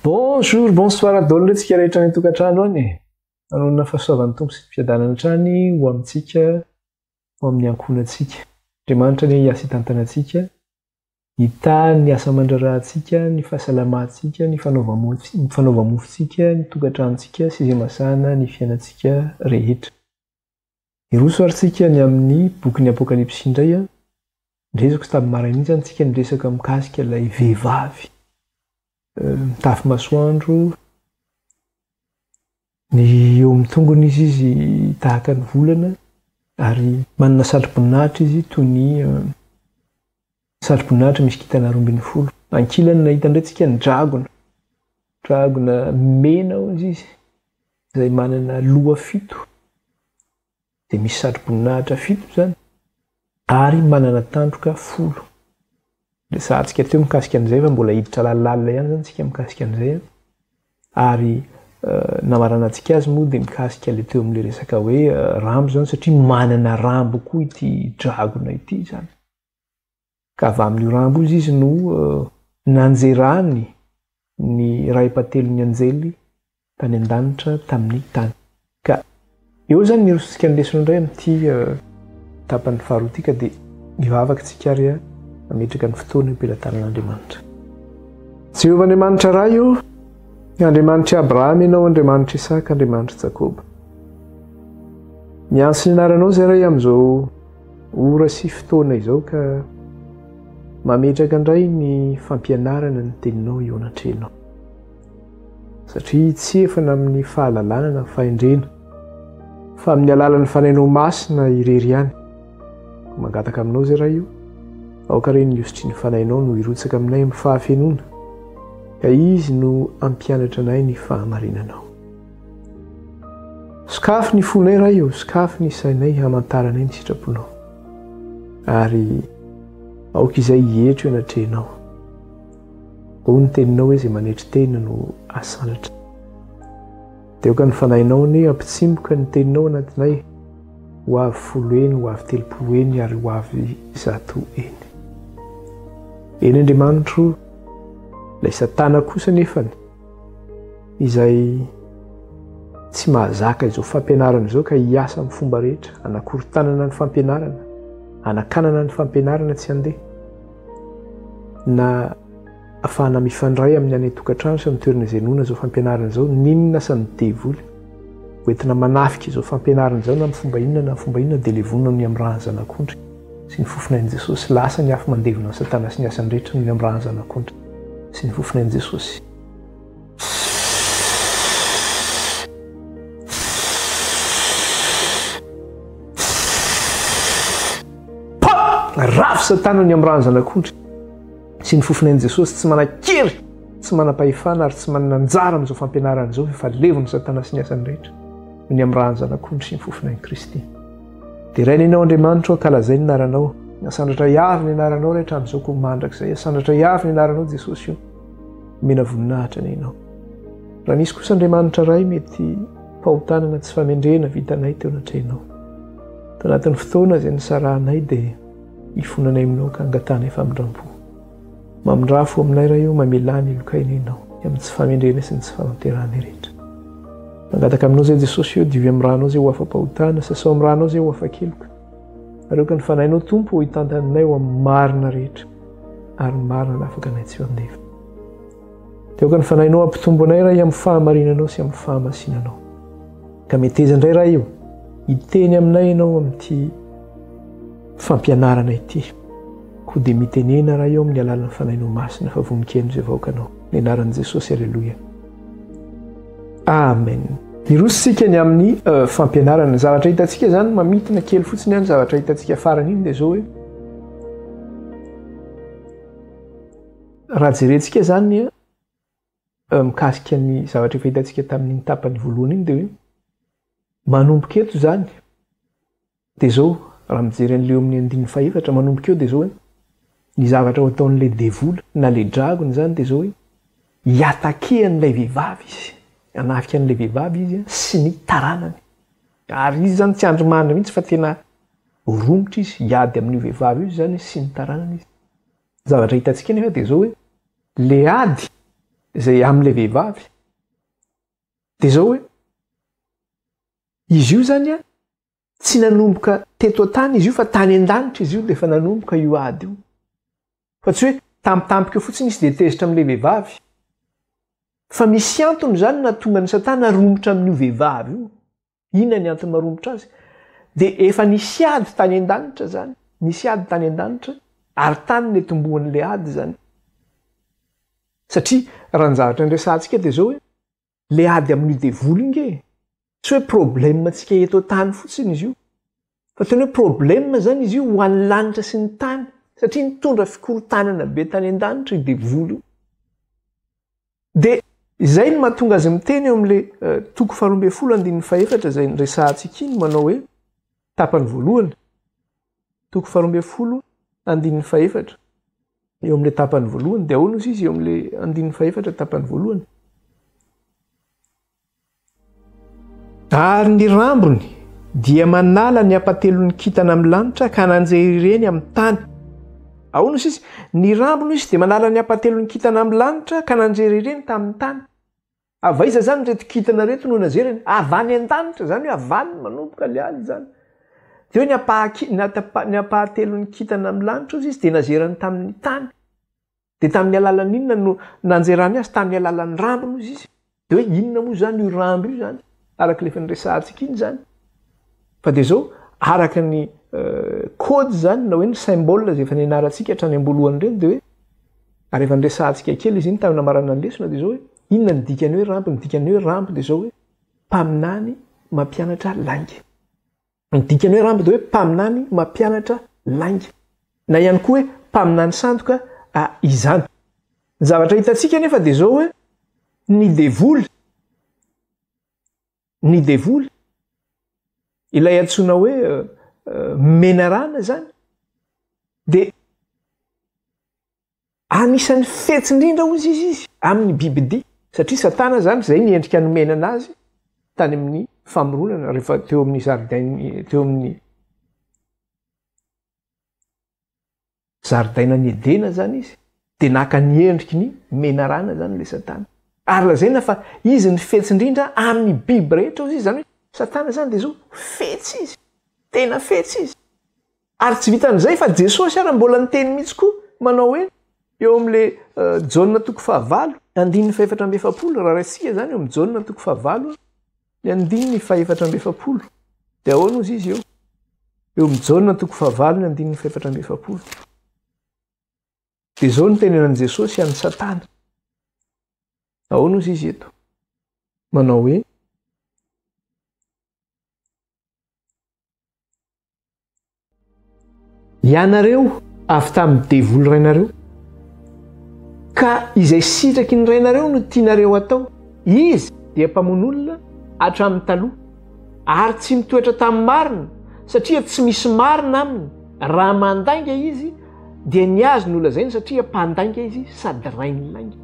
Bonjour, bonsoir daholo re tsika rehetra any an-tokantrano any e! Manonona fahasoavan'ny Tompo sy ny fiadanana hatrany ho amintsika, ho amin'ny ankohonantsika. Andriamanitra anie hiasa hitantana antsika, hitahy ny asa aman-draharahantsika, ny fahasalamantsika, ny fanaova-mofontsika, ny tokantranontsika sy izay mazàna ny fiainantsika rehetra. Hiroso ary tsika ny amin'ny bokin'ny Apokalypsy indray an. Niresaka tamin'ny maraina iny izany tsika niresaka mikasika ilay vehivavy mitafy masoandro, ny eo amin'ny tongony izy izy tahaka ny volana ary manana satroboninahitra izy toy ny satroboninahitra misy kintana 12. Ankilany nahita indray tsika ny dragona, dragona mena hozy izy izay manana loha fito, dia misy satroboninahitra fito izany, ary manana tandroka folo. Resahantsika teo mikasika an'izay fa mbola hiditra lalindalina ihany izany tsika mikasika an'izay an. Ary namaranantsika azy moa dia mikasika ilay teo amin'ilay resaka hoe rambo izany satria manana rambo koa ity dragona ity izany. Ka avy amin'io rambo io izy no nanjerany ny ray ampahatelon'ny anjely tany an-danitra tamin'ny tany. Ka eo izany ny hirosontsika ny lesona indray amin'ity tapany faharoa ity ka dia hivavaka isika ary hametraka ny fotoana eo am-pelatanan'Andriamanitra. Jehovah Andriamanitra Ray o, Andriamanitr'i Abrahama Ianao, Andriamanitr'i Isaka, Andriamanitr'i Jakoba. Miantso ny anaranao izay Ray amin'izao ora sy fotoana izao ka mametraka indray ny fampianarana ny teninao eo anatrehanao. Satria tsy efana amin'ny fahalalana na fahendrena, fa amin'ny alalan'ny Fanahinao Masina irery ihany. Koa mangataka aminao izay Ray o, aoka re ny hosotry ny Fanahinao no hirotsaka aminay amin'ny fahafenoana, ka Izy no hampianatra anay ny fahamarinanao. Sokafy ny fonay Ray o, sokafy ny sainay hamantaranay ny sitraponao. Ary aoka izay hietry eo anatrehanao. Hoy ny teninao hoe izay manetry tena no asandratra. Dia aoka ny fanahinao anie hampitsimboka ny teninao anatinay, ho avy folo heny, ho avy 30 heny ary ho avy 100 heny. Eny Andriamanitro, ilay Satana kosa nefany, izay tsy mahazaka izao fampianarana izao ka hiasa amin'ny fomba rehetra, hanakorontanana ny fampianarana, hanakanana ny fampianarana tsy handeha. na afahana mifandray amin'ny any an-tokantrano sy amin'ny toerana izay inoana izao fampianarana izao, n'inona asan'ny devoly hoentina manafika izao fampianarana izao na amin'ny fomba inona na amin'ny fomba inona dia levonina noho ny amin'ny ràn'ny zanak'ondry sy ny fofonain'i Jesosy, lasa ny afo mandevona an'i Satana sy ny asany rehetra noho ny amin'ny ràn'ny zanak'ondry sy ny fofonain'i Jesosy. Pa! Ravo Satana ny amin'ny ràn'ny Zanak'ondry sy ny fofonain'i Jesosy tsy manan-kery, tsy manam-pahefana ary tsy manana anjara amin'izao fampianarana izao fa efa levon'i Satana sy ny asany rehetra noho ny amin'ny ràn'ny Zanak'ondry sy ny fofonain'i Kristy. Deraina Ianao Andriamanitro, ankalazaina ny anaranao. Asandratra hiavy ny anaranao Ray hatramin'izao koa mandrakizay. Asandratra hiavy ny anaranao Jesosy o. Omena voninahitra anie Ianao. Raha nisy kosa Andriamanitra Ray mety fahotana na tsy famendrehana vitanay teo anatrehanao. Tao anatin'ny fotoana izay nisarahanay dia ifonanay aminao ka angatahanay famindram-po. Mamindrà fo aminay Ray o, mamelà ny helokay anie Ianao, amin'ny tsy famendrehana sy ny tsy fahatanterahanay rehetra. Mangataka aminao izay Jesosy o, diovy amin'ny rànao izay ho afa-pahotana, sasao amin'ny rànao izay ho afa-keloka. Ary aoka ny Fanahinao Tompo ho hitantananay ho amin'ny marina rehetra, ary ny marina hanafaka anay tsy ho andevo. Dia aoka ny Fanahinao hampitombo anay Ray amin'ny fahamarinanao sy amin'ny fahamasinanao. Ka meteza indray Ray o, hiteny aminay Ianao amin'ity fampianarana ity. Koa dia mitenena Ray o amin'ny alalan'ny Fanahinao Masina fa vonon-keno izay vahoakanao. Ny anaran'i Jesosy, Aleloia. Amen. Hiroso isika ny amin'ny eh, fampianarana. Ny zavatra hitantsika izany mamintina kely fotsiny ny zavatra hitantsika farany iny dia izao hoe Raha jerentsika izany mikasika ny zavatra efa hitantsika tamin'iny tapany voalohany iny dia hoe manomboka eto izany dia izao raha mijery an'ilay eo amin'ny andininy fahefatra manomboka eo dia izao hoe ny zavatra ho ataon'ilay devoly na ilay dragona izany dia izao hoe hiatake an'ilay vehivavy izy hanafika an'ilay vehivavy izy sy ny taranany ary izy izany tsy andrimandry mihitsy fa tena romotra izy hiady amin'io vehivavy io izany sy ny taranany izy Zavatra hitantsika anefa dia izao hoe, le ady izay amin'ilay vehivavy dia izao hoe izy io izany an, tsy nanomboka teto an-tany izy io fa tany an-danitra izy io dia efa nanomboka io ady io. Fa tsy hoe tampotampoka eo fotsiny izy dia tezitra amin'ilay vehivavy. Fa misy antony izany nahatonga an'i Satana romotra amin'io vehivavy io. Inona ny antony maromotra azy? Dia efa nisy ady tany an-danitra izany. Nisy ady tany an-danitra ary tany netombohan'ilay ady izany. Satria raha ny zavatra niresahantsika dia izao hoe ilay ady amin'io devoly io nge tsy hoe problème antsika eto an-tany fotsiny izy io. Fa tena hoe problème izany izy io ho an'ny lanitra sy ny tany satria nitondra fikorontanana be tany an-danitra io devoly io. Dia izay no mahatonga azy miteny eo amin'ilay toko faharoa ambin'ny folo andininy fahefatra izay niresahantsika iny manao hoe tapany voalohany. Toko faharoa ambin'ny folo andininy fahefatra. Eo amin'ilay tapany voalohany dia ahoana ozy izy eo amin'ilay andininy fahefatra tapany voalohany? Ary ny rambony dia manala ny ampatelon'ny kintana amin'ny lanitra ka nanjery ireny amin'ny tany. Ahoana ozy izy? Ny rambony izy dia manala ny ampatelon'ny kintana amin'ny lanitra ka nanjery ireny tamin'ny tany. Avy aiza izany ireto kintana ireto no nazerany? Avy any an-danitra, izany hoe avy any manomboka ilay ady izany. Dia hoe ny ampaha-ki-, ny atapa-, ny ampahatelon'ny kintana amin'ny lanitra ozy izy dia nazerany tamin'ny tany. Dia tamin'ny alalan'ny inona no nanjerany azy? Tamin'ny alalan'ny rambony hozy izy. Dia hoe inona moa izany io rambo io izany? Araka ilay efa niresahantsika iny izany. Fa dia izao, araka ny code izany na hoe ny symbole izay efa nianarantsika hatrany am-boalohany ireny dia hoe, ary efa niresahantsika kely izy iny tamin'ny namarana ny lesona dia izao hoe, inona ny dikan'ny hoe rambo? Ny dikan'ny hoe rambo dia izao hoe, mpaminany mampianatra lainga. Ny dikan'ny hoe rambo dia hoe mpaminany mampianatra lainga, na ihany koa hoe mpaminany sandoka izany. Ny zavatra hitantsika anefa dia izao hoe ny devoly, ny devoly, ilay antsoina hoe menarana izany, dia Anisan'ny fetsy indrindra hozy izy izy amin'ny bibidia, satria Satana izany izay ny endrika nomena anazy tany amin'ny famoronana rehefa teo amin'ny zaridain teo amin'ny zaridainan'i Edena izany izy dia naka ny endriky ny menarana izany ilay Satana. Ary lazaina fa izy ny fetsy indrindra amin'ny biby rehetra hozy izy, izany hoe Satana izany dia izao fetsy izy, tena fetsy izy. Ary tsy vitan'izay fa Jesosy ara mbola niteny mihitsy koa manao hoe eo amin'le Jaona toko fahavalo andininy fahefatra amby efapolo, raha raisika izany eo amin'ny Jaona toko fahavalo ny andininy fahefatra amby efapolo dia ahoana ozy izy eo? Eo amin'ny Jaona toko fahavalo ny andininy fahefatra amby efapolo dia izao no tenenan'i Jesosy an'i Satana. Ahoana ozy izy eto? Manao hoe Ianareo avy tamin'ny devoly rainareo, ka izay sitraky ny rainareo no tianareo hatao. Izy dia mpamono olona hatramin'ny taloha, ary tsy nitoetra tamin'ny marina, satria tsy misy marina aminy. Raha mandainga izy, dia ny azy no lazainy, satria mpandainga izy sady rain'ny lainga.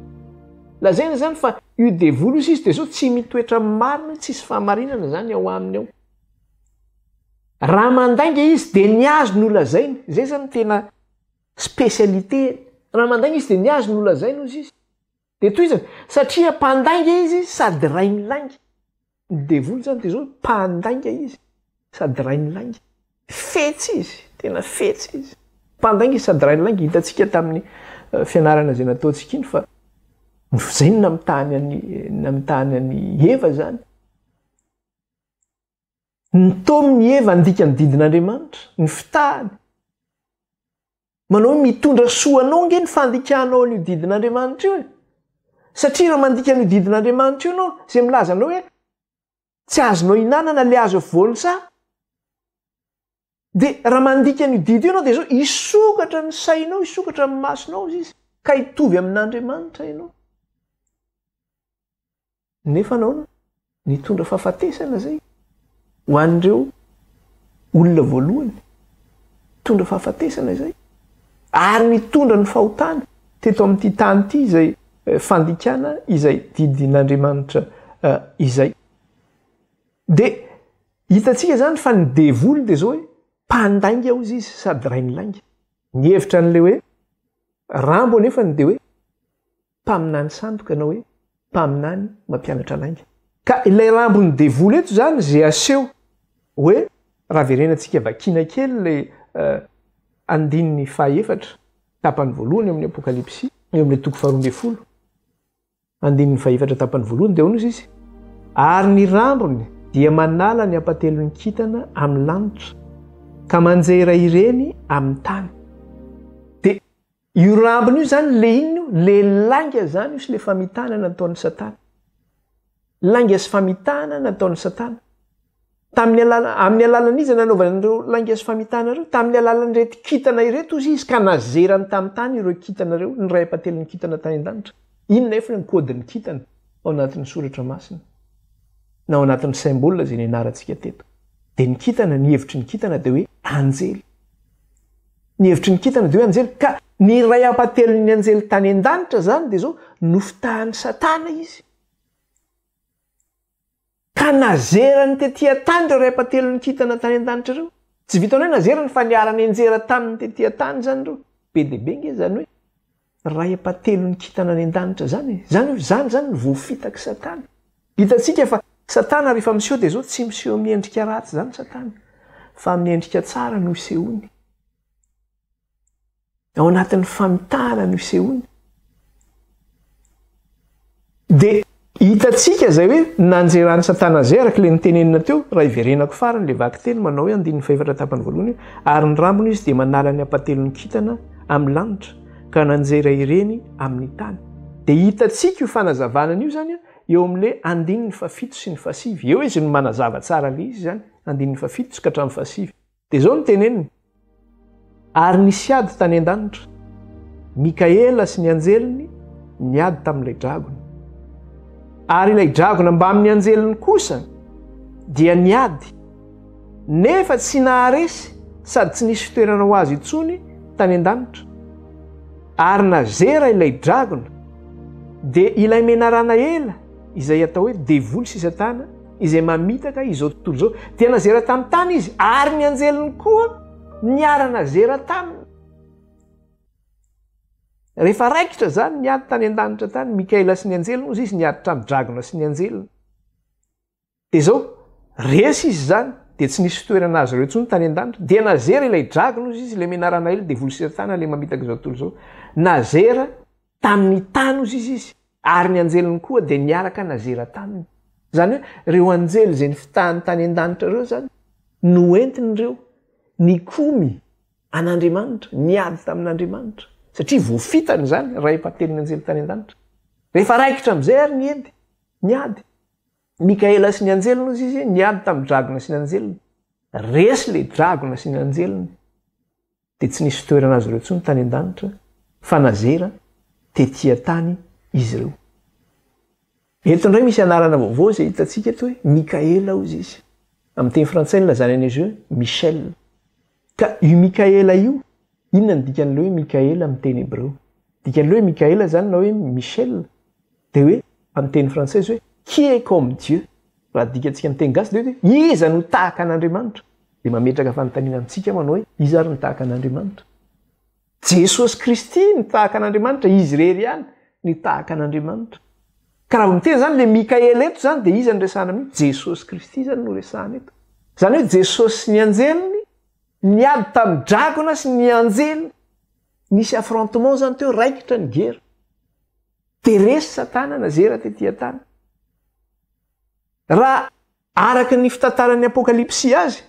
Lazaina izany fa io devoly io sisa dia izao tsy mitoetra amin'ny marina, tsisy fahamarinana izany ao aminy ao. Raha mandainga izy dia ny azy no lazainy, izay zany tena spécialité-ny. Raha mandainga izy dia ny azy no lazainy hozy izy. Dia tohizany, satria mpandainga izy sady rain'ny lainga. Ny devoly zany dia zao, mpandainga izy sady rain'ny lainga. Fetsy izy, tena fetsy izy. Mpandainga izy sady rain'ny lainga, hitantsika tamin'ny eh, fianarana izay nataontsika iny fa izay no namitahany an'i namitahany an'i Eva zany. Nitaominy i Eva handika ny didin'Andriamanitra, ny fitahany. Manao hoe mitondra soa anao ange ny fandikanao an'io didin'Andriamanitra io e. Satria raha mandika an'io didin'Andriamanitra io ianao, izay milaza anao hoe tsy azonao ihinanana ilay hazo afovoan'ny saha, dia raha mandika an'io didy io ianao dia izao, hisokatra ny sainao, hisokatra ny masonao izy, ka hitovy amin'Andriamanitra ianao. Nefa nahoana? Nitondra fahafatesana izay ho an'ireo olona voalohany. Nitondra fahafatesana izay. Ary nitondra ny fahotana teto amin'ity tany ity izay eh, fandikana izay didin'Andriamanitra eh, izay. Dia hitantsika izany fa ny devoly dia izao hoe mpandainga hozy izy sady rain'ny lainga. Ny hevitra an'ilay hoe rambo anefa dia hoe. mpaminany sandoka na hoe mpaminany mampianatra lainga. Ka ilay rambon'ny devoly eto izany izay aseho hoe raha verenantsika vakiana kely ilay andininy fahaefatra tapany voalohany eo amin'ny Apokalypsy, eo amin'ilay toko faharoa ambin'ny folo, andininy fahefatra tapany voalohany dia ahoana izy? Ary ny rambony dia manala ny ampatelon'ny kintana amin'ny lanitra ka manjera ireny amin'ny tany. Dia Io rambony io zany le inona io? Le lainga zany io sy le famitahana nataon'i satana. Lainga sy famitahana nataon'i satana. Tamin'ny alala, amin'ny alalan'iza nanaovany an'ireo lainga sy famitahana ireo? Tamin'ny alalan'ireto kintana ireto ozy izy ka nazerany tamin'ny tany ireo kintana ireo, ny ray ampatelon'ny kintana tany an-danitra. Inona efa ny kodin'ny kintana ao anatin'ny soratra masina? Na ao anatin'ny symbole izay nianarantsika teto. Dia ny kintana, ny hevitry ny kintana dia hoe anjely. Ny hevitry ny kintana dia hoe anjely. Ka ny iray ampahatelon'ny anjely tany an-danitra izany dia izao, nofitahan'i Satana izy. Ka nazerany tetỳ an-tany ireo iray ampahatelon'ny kintana tany an-danitra ireo. Tsy vitan'ny hoe nazerany fa niara-nianjera taminy tetỳ an-tany izany ireo. Be dia be ange izany hoe iray ampahatelon'ny kintana any an-danitra izany e. Izany hoe izany izany no voafitak'i Satana. Hitantsika fa Satana rehefa miseho dia izao, tsy miseho amin'ny endrika ratsy izany Satana, fa amin'ny endrika tsara no isehoany. Ao anatin'ny famitahana no isehoany. Dia hitantsika izay hoe nanjeran'i Satana izay araka ilay nitenenina teo, raha iverenako farany ilay vakiteny manao hoe andininy fahefatra tapany voalohany hoe ary ny rambony izy dia manala ny ampatelon'ny kintana amin'ny lanitra ka nanjera ireny amin'ny tany. Dia hitantsika io fanazavana io izany eo amin'ilay andininy fahafito sy ny fahasivy. Eo izy no manazava tsara ilay izy izany, andininy fahafito sy ka hatramin'ny fahasivy. Dia izao no teneniny, Ary nisy ady tany an-danitra. Mikaela sy ny anjeliny niady tamin'ilay dragona. Ary ilay dragona mbamin'ny anjeliny kosa dia niady, nefa tsy naharesy sady tsy nisy fitoerana ho azy intsony tany an-danitra. Ary nazera ilay dragona, dia ilay menarana ela, izay atao hoe devoly sy Satana, izay mamitaka izao tontolo izao. Dia nazera tamin'ny tany izy, ary ny anjeliny koa niara-nazera taminy. Rehefa raikitra izany ny ady tany an-danitra tany, Mikaela sy ny anjeliny, hozy izy, niady tamin'ny dragona sy ny anjeliny. Dia izao, resy izy izany, dia tsy nisy fitoerana azy ireo intsony tany an-danitra. Dia nazera ilay dragona, hozy izy, ilay menarana ela, devoly sy Satana, ilay mamitaka izao tontolo izao. Nazera tamin'ny tany, hozy izy, izy, ary ny anjeliny koa dia niaraka nazera taminy. Izany hoe, ireo anjely izay nifitahany tany an-danitra ireo izany, noentiny ireo, nikomy an'Andriamanitra, niady tamin'Andriamanitra. Satria voafitany izany, ray ampahatelon'ny anjely tany an-danitra. Rehefa raikitra amin'izay ary ny ady, ny ady. Mikaela sy ny anjeliny hozy izy niady tamin'ny dragona sy ny anjeliny. Resy ilay dragona sy ny anjeliny. Dia tsy nisy fitoerana azy ireo intsony tany an-danitra fa nazera tetỳ an-tany izy ireo. Eto indray misy anarana vaovao izay hitantsika eto hoe Mikaela hozy izy. Amin'ny teny frantsay nilazany an'izy hoe Michel. Ka io Mikaela io, inona ny dikan'ilay hoe Mikaela amin'ny teny hebreo? Dikan'ilay hoe Mikaela izany na hoe Michel dia hoe amin'ny teny frantsay izy hoe qui est comme Dieu? Raha adikantsika amin'ny teny gasy dia hoe iza no tahaka an'Andriamanitra? Dia mametraka fanontaniana amintsika manao hoe iza ary no tahaka an'Andriamanitra? Jesosy Kristy no tahaka an'Andriamanitra, izy irery ihany ny tahaka an'Andriamanitra. Ka raha vao miteny izany le Mikaela eto izany dia iza no resahana amin'io? Jesosy Kristy izany no resahana eto. Izany hoe Jesosy sy ny anjeliny niady tamin'ny dragona sy ny anjely. Nisy affrontement izany teo, raikitra ny guerre. Dia resy Satana nazera tetỳ an-tany. Raha araka ny fitantaran'ny Apokalypsy azy,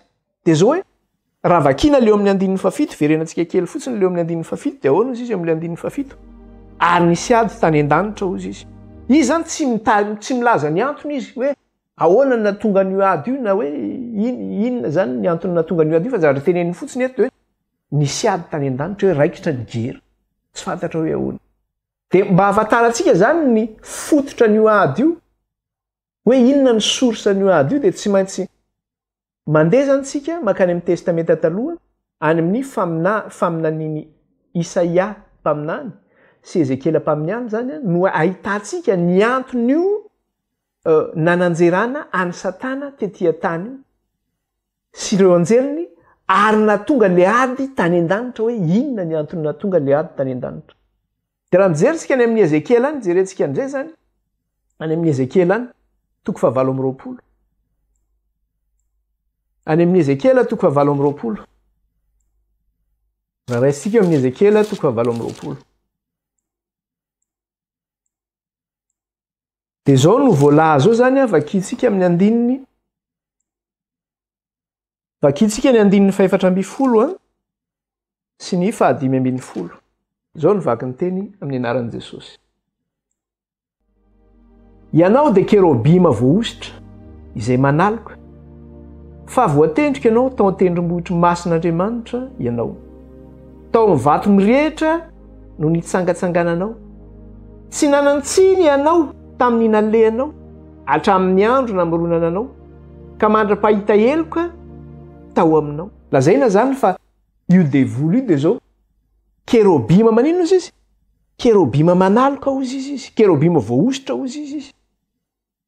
dia izao hoe, raha vakiana ilay eo amin'ny andininy fahafito, verenantsika kely fotsiny ilay eo amin'ny andininy fahafito, dia ahoana hozy izy eo amin'ilay andininy fahafito? Ary nisy ady tany an-danitra hozy izy. Izy izany tsy mita- tsy milaza ny antony izy hoe ahoana no nahatonga an'io ady io na hoe inona izany ny antony nahatonga an'io ady io fa zavatra teneniny fotsiny eto dia hoe nisy ady tany an-danitra hoe raikitra ny gera. Tsy fantatra hoe ahoana. Dia mba hahafantarantsika izany ny fototra an'io ady io, hoe inona ny source an'io ady io dia tsy maintsy mandeha izany tsika mankany amin'ny Testamenta Taloha, any amin'ny famina, faminanian'i Isaia mpaminany sy Ezekiela mpaminany izany no ahitantsika ny anton'io nananjerana an'i Satana tety an-tany io. sy ireo anjeliny ary nahatonga le ady tany an-danitra hoe inona ny antony nahatonga le ady tany an-danitra. Dia raha mijery isika any amin'ny Ezekiela any, jerentsika indray izany, any amin'ny Ezekiela any, toko fahavalo amby 20. Any amin'ny Ezekiela toko fahavalo amby 20. Raha raisintsika eo amin'ny Ezekiela toko fahavalo amby 20. Dia izao no voalaza eo izany, vakintsika amin'ny andininy Vakintsika ny andininy fahefatra ambin'ny folo an, sy ny fahadimy ambin'ny folo. Izao no vaky ny teny amin'ny anaran'i Jesosy. Ianao dia kerobima voahosotra, izay manaloka, fa voatendriko ianao tao an-tendrombohitry masin'Andriamanitra ianao. Tao amin'ny vato mirehitra no nitsangatsangananao. Tsy nanan-tsiny ianao tamin'ny nalehanao, hatramin'ny andro namoronana anao. ka mandra-pahita heloka tao aminao. Lazaina izany fa io devoly io dia izao, kerobima maninona ozy izy? Kerobima manaloka ozy izy izy, kerobima voahosotra ozy izy izy.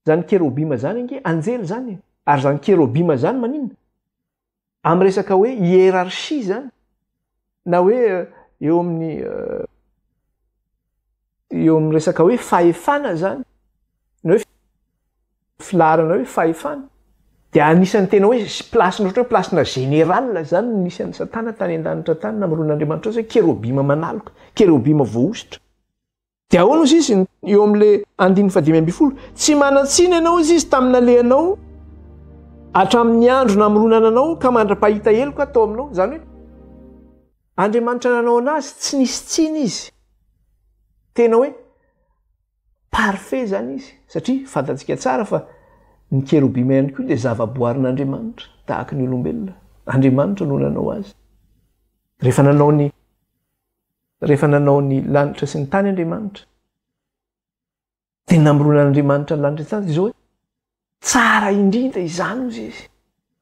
Izany kerobima izany ange anjely izany e. Ary izany kerobima izany maninona? Amin'ny resaka hoe hiérarchie izany, na hoe eo amin'ny eo amin'ny resaka hoe fahefana izany, na hoe filaharana hoe fahefana, dia anisan'ny tena hoe place-na ohatra hoe place-na général izany no nisy an'i Satana tany an-danitra tany namoronan'Andriamanitra azy hoe kerobima manaloka, kerobima voahosotra. Dia ahoana hozy izy eo amin'ilay andininy fahadimy ambin'ny folo? Tsy manan-tsiny ianao hozy izy tamin'ny nalehanao hatramin'ny andro namoronana anao ka mandra-pahita heloka tao aminao. Izany hoe Andriamanitra nanao anazy tsy nisy tsiny izy. Tena hoe parfait izany izy satria fantatsika tsara fa ny kerobima ihany koa dia zava-boarin'Andriamanitra tahaka ny olombelona. Andriamanitra no nanao azy. Rehefa nanao ny Rehefa nanao ny lanitra sy ny tany Andriamanitra, dia namoronan'Andriamanitra ny lanitra sy ny tany, dia izao hoe, tsara indrindra izany hozy izy.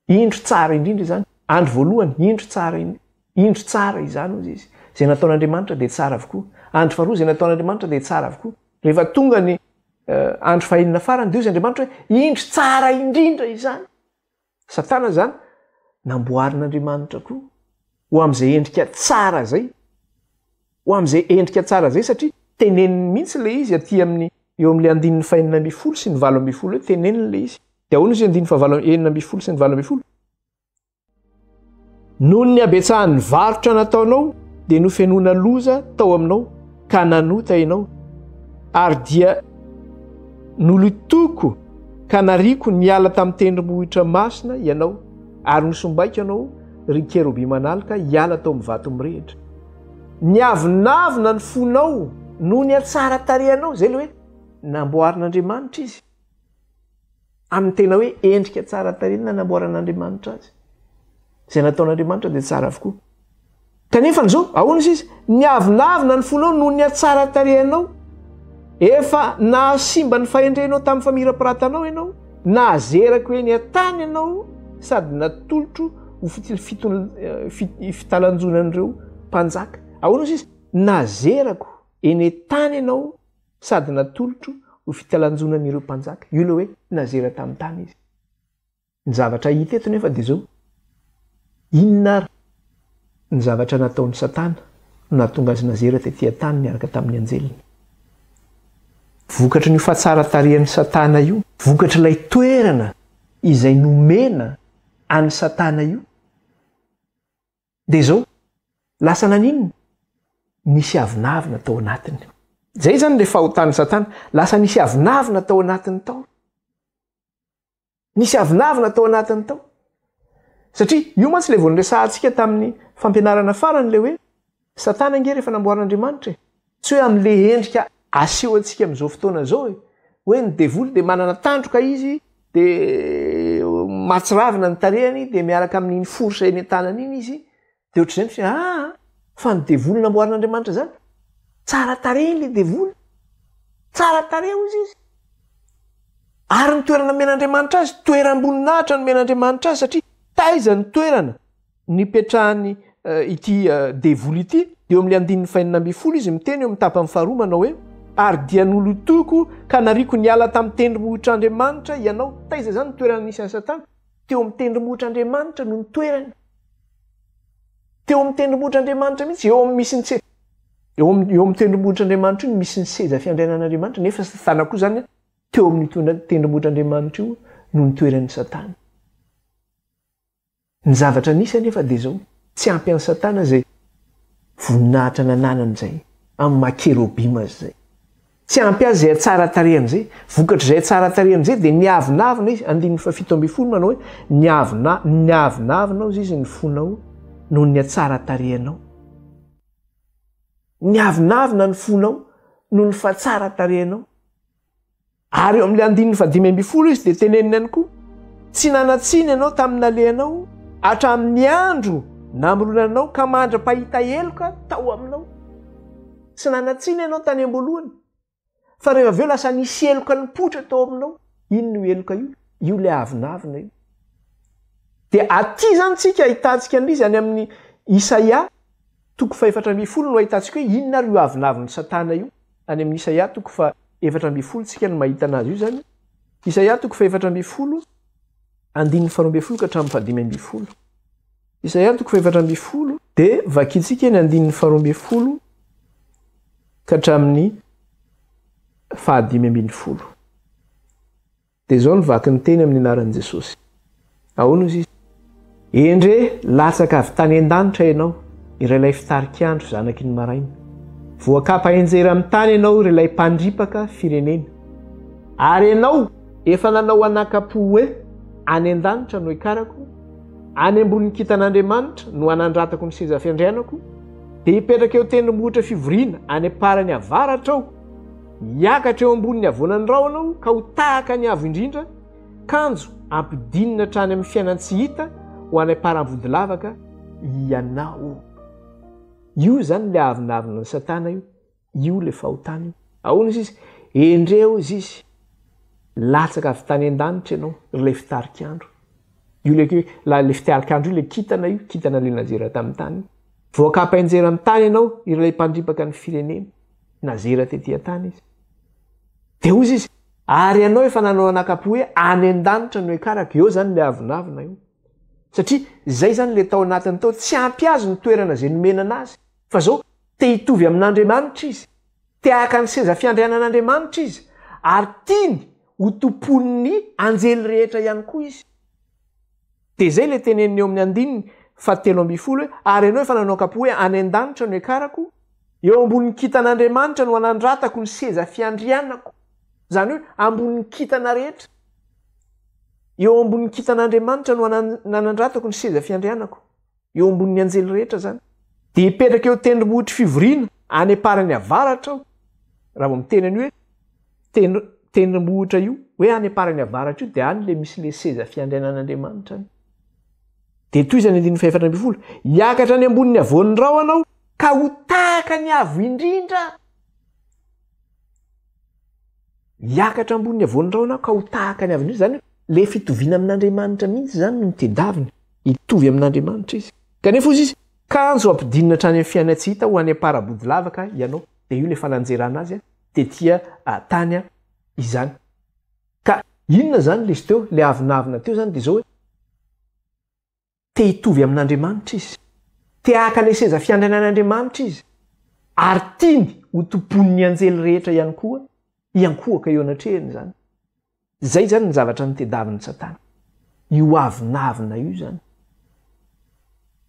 Indro tsara indrindra izany. Andro voalohany, indro tsara indro tsara izany hozy izy. Izay nataon'Andriamanitra dia tsara avokoa. Andro faharoa, izay nataon'Andriamanitra dia tsara avokoa. Rehefa tonga ny eh, andro fahenina farany, dia hozy Andriamanitra hoe, indro tsara indrindra izany. Satana izany namboarin'Andriamanitra koa ho amin'izay endrika tsara izay, ho amin'izay endrika tsara izay satria teneniny mihitsy ilay izy aty amin'ny eo amin'ilay andininy fahenina ambin'ny folo sy ny 18 hoe teneniny ilay izy. Dia ahoana izy andininy fahavalo 16 sy ny 18? Noho ny habetsahan'ny varotra nataonao dia nofenoina loza tao aminao ka nanota ianao, ary dia nolotoiko ka nariako niala tamin'ny tendrombohitra masina ianao, ary nosombaiko ianao, ry kerobiman'aloka, hiala tao amin'ny vato mirehitra. Niavonavona ny fonao noho ny hatsaran-tarehanao, izay ilay hoe namboarin'Andriamanitra izy. Amin'ny tena hoe endrika tsara tarehy nanamboaran'Andriamanitra azy. Izay nataon'Andriamanitra dia tsara avokoa. Kanefa an'izao, ahoana izy izy? Niavonavona ny fonao noho ny hatsara tarehinao. Efa nahasimba ny fahendrenao tamin'ny famirapiratanao ianao. Nahazerako eny an-tany ianao sady natolotro ho fitalanjonan'ireo mpanjaka. Ahoana izy izy? Nazerako eny an-tany ianao sady natolotro ho fitalanjonan'ireo mpanjaka. Io ilay hoe nazera tamin'ny tany izy. Ny zavatra hita eto nefa dia izao, inona ary ny zavatra nataon'i Satana no nahatonga azy nazera tetỳ an-tany niaraka tamin'ny anjeliny? Vokatry ny fahatsaran-tarehan'i Satana io, vokatr'ilay toerana izay nomena an'i Satana io, Dia izao, lasa naninona? Nisy avonavona tao anatiny. Izay izany ilay fahotan'i Satana. Lasa nisy avonavona tao anatiny tao. Nisy avonavona tao anatiny tao. Satria io mantsy ilay vao niresahantsika tamin'ny fampianarana farany ilay hoe Satana ange rehefa namboarin'Andriamanitra e. Tsy hoe amin'ilay endrika aseho antsika amin'izao fotoana izao e. Hoe ny devoly dia manana tandroka izy dia mahatsiravina ny tarehiny dia miaraka amin'iny fourche eny an-tanany iny izy dia ohatr'izay ny fiainana. Ah, fa ny devoly namboarin'Andriamanitra izany tsara tarehy ilay devoly. Tsara tarehy hozy izy. Ary ny toerana nomen'Andriamanitra azy, toeram-boninahitra nomen'Andriamanitra azy satria taiza ny toerana nipetrahany ity devoly ity, dia eo amin'ilay andininy fahenina ambin'ny folo izy miteny eo amin'ny tapany faharoa manao hoe, Ary dia nolotoiko ka nariako niala tamin'ny tendrombohitr'Andriamanitra ianao. Taiza izany ny toerana nisy an'i Satana? Teo amin'ny tendrombohitr'Andriamanitra no nitoerany. Teo amin'ny tendrombohitr'Andriamanitra mihitsy, eo amin'ny misy ny tse. Eo amin'ny eo amin'ny tendrombohitr'Andriamanitra io no misy ny seza fiandrianan'Andriamanitra, nefa Satana koa izany teo amin'io tendrombohitr'Andriamanitra io no nitoeran'i Satana. Ny zavatra nisy anefa dia izao, tsy ampy an'i Satana izay voninahitra nananany izay, amin'ny maha kerobima azy izay. Tsy ampy azy izay hatsaran-tarehiny izay. Vokatr'izay hatsaran-tarehiny izay dia niavonavona izy, andininy faha-17 manao hoe, Niavona, niavonavona hozy izy ny fonao noho ny hatsaran-tarehinao. Niavonavona ny fonao noho ny fahatsaran-tarehinao. Ary eo amin'ilay andininy faha-15 izy dia teneniny ihany koa, Tsy nanan-tsiny ianao tamin'ny nalehanao hatramin'ny andro namoronanao ka mandra-pahita heloka tao aminao. Tsy nanan-tsiny ianao tany am-boalohany, fa rehefa avy eo lasa nisy heloka nipoitra tao aminao. Inona io heloka io? Io ilay avonavona io. Dia aty izany tsika ahitantsika an'ilay izy any amin'ny Isaia toko faha-14 no ahitantsika hoe inona ary io avonavon'i Satana io. Any amin'ny Isaia toko faha-14 tsika no mahita anazy io izany. Isaia toko faha-14, andininy faha-12 ka hatramin'ny faha-15. Isaia toko faha-14, dia vakintsika ny andininy faha-12 ka hatramin'ny faha-15. Dia izao no vaky ny teny amin'ny anaran'i Jesosy. Ahoana hozy izy? Endre, latsaka avy tany an-danitra ianao, ry ilay fitarik'andro zanaky ny maraina. Voakapa enjera amin'ny tany ianao, ry ilay mpandripaka firenena. Ary ianao efa nanao anakam-po hoe, Any an-danitra no hikarako, any ambonin'ny kintan'Andriamanitra no hanandratako ny seza fiandrianako, dia hipetraka eo tendrombohitra fivoriana any am-parany avaratra aho, Hiakatra eo ambonin'ny havoanan'ny rahona aho ka ho tahaka ny Avo Indrindra, kanjo ampidinina hatrany amin'ny fiainan-tsy hita ho any am-paravodilavaka ianao. Io izany ilay avonavona an'i Satana io, io ilay fahotana io. Ahoana izy izy? Endreo izy izy. Latsaka avy tany an-danitra ianao, ry ilay fitarik'andro. Io ilay ilay fitarik'andro io ilay kintana io, kintana ilay nazera tamin'ny tany. Voakapa enjera amin'ny tany ianao, ry ilay mpandripaka ny firenena. Nazera tety an-tany izy. Dia hozy izy, ary ianao efa nanao anakapo hoe any an-danitra no hiakarako. Eo izany ilay avonavona io. Satria izay izany ilay tao anatiny tao, tsy ampy azy ny toerana izay nomena anazy. Fa izao, te hitovy amin'Andriamanitra izy. Te haka ny seza fiandrianan'Andriamanitra izy. Ary tiany ho tompoin'ny anjely rehetra ihany koa izy. Dia izay ilay teneniny eo amin'ny andininy faha-13 hoe, Ary ianao efa nanao kapo hoe, Any an-danitra no hiakarako, eo ambonin'ny kintan'Andriamanitra no hanandratako ny seza fiandrianako. Izany hoe ambonin'ny kintana rehetra. Eo ambonin'ny kintan'Andriamanitra no nanandratako ny seza fiandrianako. Eo ambonin'ny anjely rehetra izany. Dia hipetraka eo tendrombohitry fivoriana any am-parany avaratra aho. Raha vao miteny an'io hoe tendrombohitra io, hoe any am-parany avaratra io, dia any ilay misy ilay seza fiandrianan'Andriamanitra any. Dia tohizany andininy faha-14, hiakatra any ambonin'ny havoan'ny rahona aho, ka ho tahaka ny Avo Indrindra. Hiakatra ambonin'ny havoan'ny rahona aho, ka ho tahaka ny Avo Indrindra. Izany hoe ilay fitoviana amin'Andriamanitra mihitsy izany no tedaviny. Hitovy amin'Andriamanitra izy. Kanefa hozy izy, kanjo ampidinina hatrany amin'ny fiainan-tsy hita ho any am-parabodilavaka ianao. Dia io ilay fananjerana azy tety tany izany. Ka inona izany ilay izy teo? Ilay avonavona teo izany dia izao hoe, te hitovy amin'Andriamanitra izy. Te haka ilay seza fiandrianan'Andriamanitra izy. Ary tiany ho tompoin'ny anjely rehetra ihany koa hiankohoka eo anatrehany izany. Izay izany ny zavatra notediavin'i Satana. Io avonavona io izany.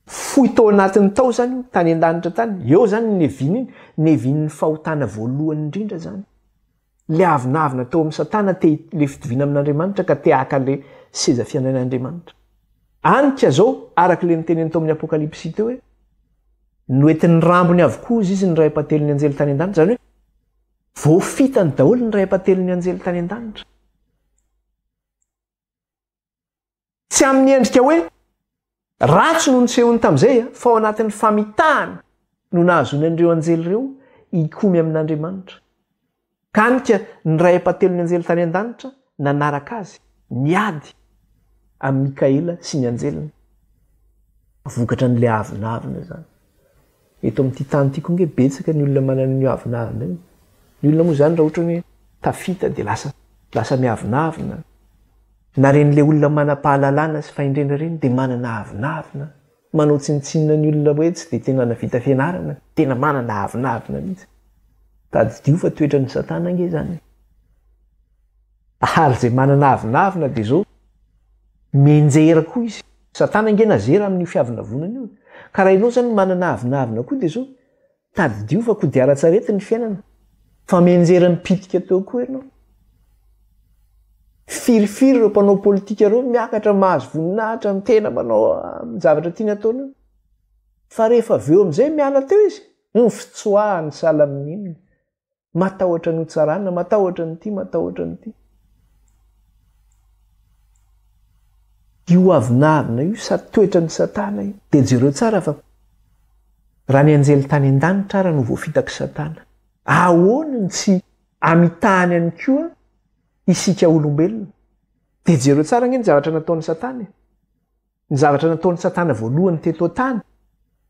Fohy tao anatiny tao izany io, tany an-danitra tany. Eo izany ny neviany iny, nevian'ny fahotana voalohany indrindra izany. Ilay avonavona tao amin'i Satana te ilay fitoviana amin'Andriamanitra ka te haka ilay seza fiandrianan'Andriamanitra. Any ka izao, araka ilay niteneniny tao amin'ny Apokalypsy teo hoe, noentin'ny rambony avokoa izy ny ray ampatelon'ny anjely tany an-danitra. Izany hoe voafitany daholo ny ray ampatelon'ny anjely tany an-danitra. Tsy amin'ny endrika hoe ratsy no nisehony tamin'izay, fa ao anatin'ny famitahana no nahazoany an'ireo anjely ireo hikomy amin'Andriamanitra. Ka any ka ny ray ampatelon'ny anjely tany an-danitra nanaraka azy, niady amin'i Mikaela sy ny anjeliny. Vokatra an'ilay avonavona izany. Eto amin'ity tany ity koa ange betsaka ny olona manana an'io avonavona io. Ny olona moa izany raha ohatra hoe tafita dia lasa lasa miavonavona. Na ireny ilay olona manam-pahalalana sy fahendrena ireny dia manana avonavona. Manao tsinontsinona ny olona hoe tsy dia tena navita fianarana, tena manana avonavona mihitsy. Tadidio fa toetran'i Satana ange izany e. Ary izay manana avonavona dia izao, mianjera koa izy. Satana ange nazera amin'io fiavonavonana io. Ka raha ianao izany manana avonavona koa dia izao, Tadidio fa kodiaran-tsarety ny fiainana, fa mianjera mipitika teo koa ianao. Firifiry ireo mpanao politika ireo miakatra mahazo voninahitra ny tena manao ny zavatra tiany ataony eo. Fa rehefa avy eo amin'izay miala teo izy, ny fitsoahany sahala amin'inona? Matahotra ny hotsarana, matahotra an'ity, matahotra an'ity. Io avonavona io sa toetran'i Satana io. Dia jereo tsara fa raha ny anjely tany an-danitra ara no voafitak'i Satana, ahoana no tsy amitahany ihany koa isika olombelona? Dia jereo tsara ange ny zavatra nataon'i Satana e. Ny zavatra nataon'i Satana voalohany teto an-tany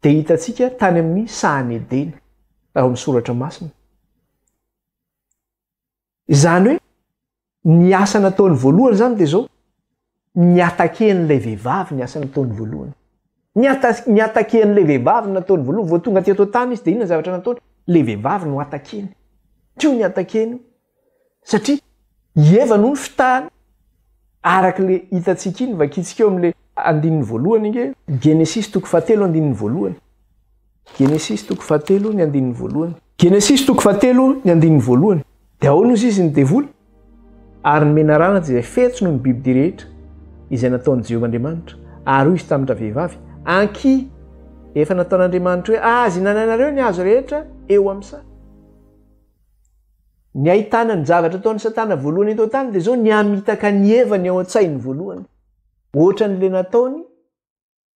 dia hitantsika tany amin'ny sahan'i Edena, ao amin'ny Soratra Masina. Izany hoe ny asa nataony voalohany izany dia izao, ni-attaquer an'ilay vehivavy ny asa nataony voalohany. Ni-attaquer an'ilay vehivavy ny nataony voalohany, vao tonga teto an-tany izy dia inona ny zavatra nataony? Ilay vehivavy no attaquer-ny. Teo ny attaquer-ny io. Satria i Eva no nifitahany, araka ilay hitantsika iny, vakintsika eo amin'ilay andininy voalohany ange. Genesisy toko fahatelo andininy voalohany. Genesisy toko fahatelo ny andininy voalohany. Genesisy toko fahatelo ny andininy voalohany. Dia ahoana ozy izy ny devoly? Ary ny menarana dia izay fetsy noho ny bibidia rehetra izay nataon'i Jehovah Andriamanitra. Ary hoy izy tamin-dravehivavy, Ankia, efa nataon'Andriamanitra hoe, Aza ihinananareo ny hazo rehetra eo amin'ny saha. Ny ahitana ny zavatra ataon'i Satana voalohany eto an-tany dia izao, ny hamitaka an'i Eva ny ao an-tsainy voalohany. Ohatran'ilay nataony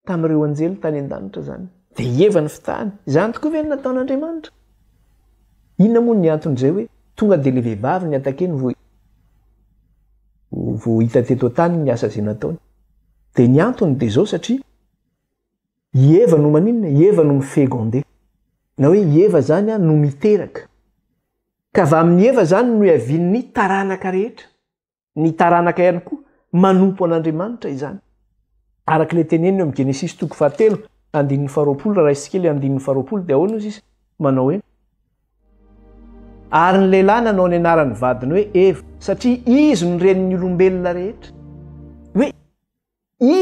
tamin'ireo anjely tany an-danitra izany. Dia i Eva ny fitahany. Izany tokoa ve no nataon'Andriamanitra? Inona moa ny anton'izay hoe tonga dia ilay vehivavy ny atakeny vao vao hita teto an-tany ny asa izay nataony? Dia ny antony dia izao satria i Eva no maninona? I Eva no mi-féconder. Na hoe i Eva izany no miteraka. Ka avy amin'i Eva izany no ihavian'ny taranaka rehetra. Ny taranaka ihany koa manompo an'Andriamanitra izany. Araka ilay teneniny eo amin'ny Genesisy toko fahatelo, andininy faharoapolo, raha raisintsika ilay andininy faharoapolo dia ahoana hozy izy? Manao hoe, Ary ny lehilahy nanao ny anaran'ny vadiny hoe Eva, satria izy no renin'ny olombelona rehetra. Hoe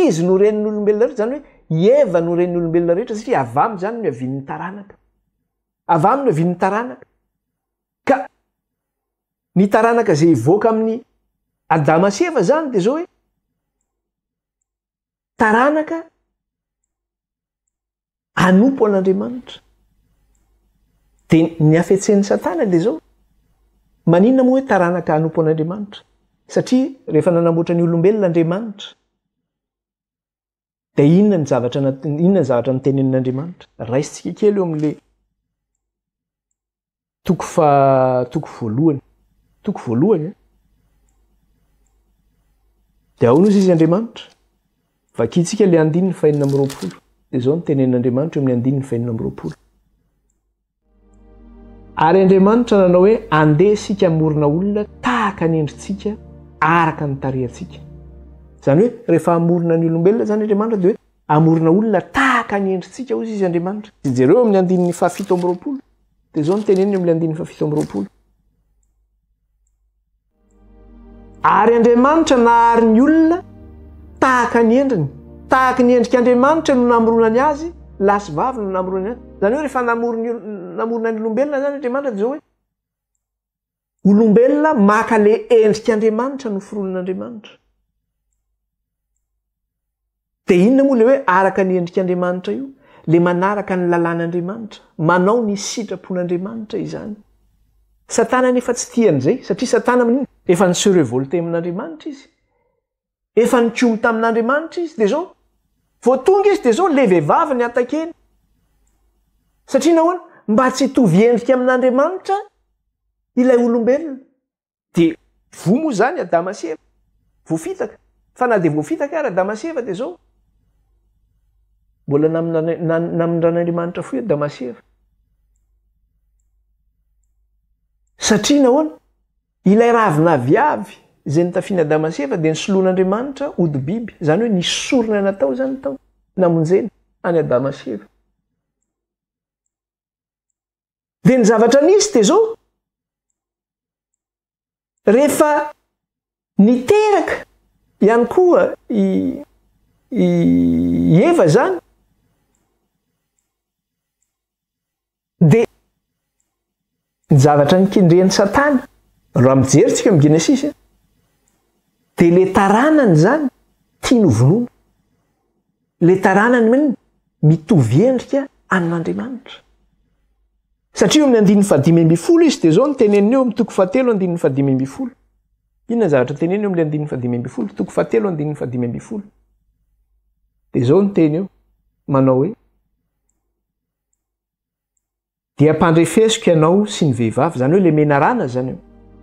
izy no renin'ny olombelona rehetra, izany hoe i Eva no renin'ny olombelona rehetra, satria avy aminy izany no niavian'ny taranaka. Avy aminy no niavian'ny taranaka. Ka ny taranaka izay hivoaka amin'i Adama sy Eva izany dia izao hoe taranaka hanompo an'Andriamanitra. Dia ny hafetsen'i Satana dia izao, maninona moa hoe taranaka hanompo an'Andriamanitra? Satria rehefa nanamboatra ny olombelona Andriamanitra, dia inona ny zavatra inona ny zavatra notenenin'Andriamanitra? Raisintsika kely eo amin'ilay Toko fa toko voalohany. Toko voalohany eh. Dia ahoana ozy izy Andriamanitra? Vakintsika ilay andininy fahenina amby 20. Dia izao no tenenin'Andriamanitra eo amin'ny andininy fahenina amby 20. Ary Andriamanitra nanao hoe andeha isika hamorona olona tahaka ny endritsika araka ny tarehantsika. Izany hoe rehefa hamorona ny olombelona izany Andriamanitra dia hoe hamorona olona tahaka ny endritsika hozy izy Andriamanitra. Jereo amin'ny andininy fahafito amby 20. Dia izao no teneniny eo amin'ilay andininy fahafito amby 20. Ary Andriamanitra nahary ny olona tahaka ny endriny. Tahaka ny endrik'Andriamanitra no namoronany azy, lahy sy vavy no namoronany azy. Izany hoe rehefa namorona ny olombelona izany Andriamanitra dia izao hoe olombelona maka le endrik'Andriamanitra noforonin'Andriamanitra. Dia inona moa ilay hoe araka ny endrik'Andriamanitra io? Ilay manaraka ny lalàn'Andriamanitra, manao ny sitrapon'Andriamanitra izany. Satana anefa tsy tia an'izay, satria Satana maninona? Efa ni-se revolter amin'Andriamanitra izy. Efa nikomy tamin'Andriamanitra izy. Dia izao, vao tonga izy dia izao, ilay vehivavy ny atakeny. Satria nahoana? Mba tsy hitovy endrika amin'Andriamanitra ilay olombelona. Dia voa moa izany Adama sy Eva? Voafitaka. Fa na dia voafitaka ary Adama sy Eva dia izao. Mbola namindran'Andriamanitra fo i Adama sy Eva. Satria nahoana? Ilay ravin'aviavy izay notafian'i Adama sy Eva dia nisoloan'Andriamanitra hodi-biby. Izany hoe nisy sorona natao izany tao, namonjena. an'i Adama sy Eva. Dia ny zavatra nisy dia izao, rehefa niteraka ihany koa i i Eva izany, dia ny zavatra nikendren'i Satana, raha mijery tsika amin'ny Genesisy, dia ilay taranany izany tiany ho vonoina. Ilay taranany manina? Mitovy endrika amin'Andriamanitra. Satria eo amin'ny andininy fahadimy ambin'ny folo izy dia izao no teneniny eo amin'ny toko fahatelo andininy fahadimy ambin'ny folo. Inona ny zavatra teneniny eo amin'ilay andininy fahadimy ambin'ny folo? Toko fahatelo andininy fahadimy ambin'ny folo. Dia izao no teny eo, manao hoe, Dia ampandrefesiko ianao sy ny vehivavy, izany hoe ilay menarana izany io.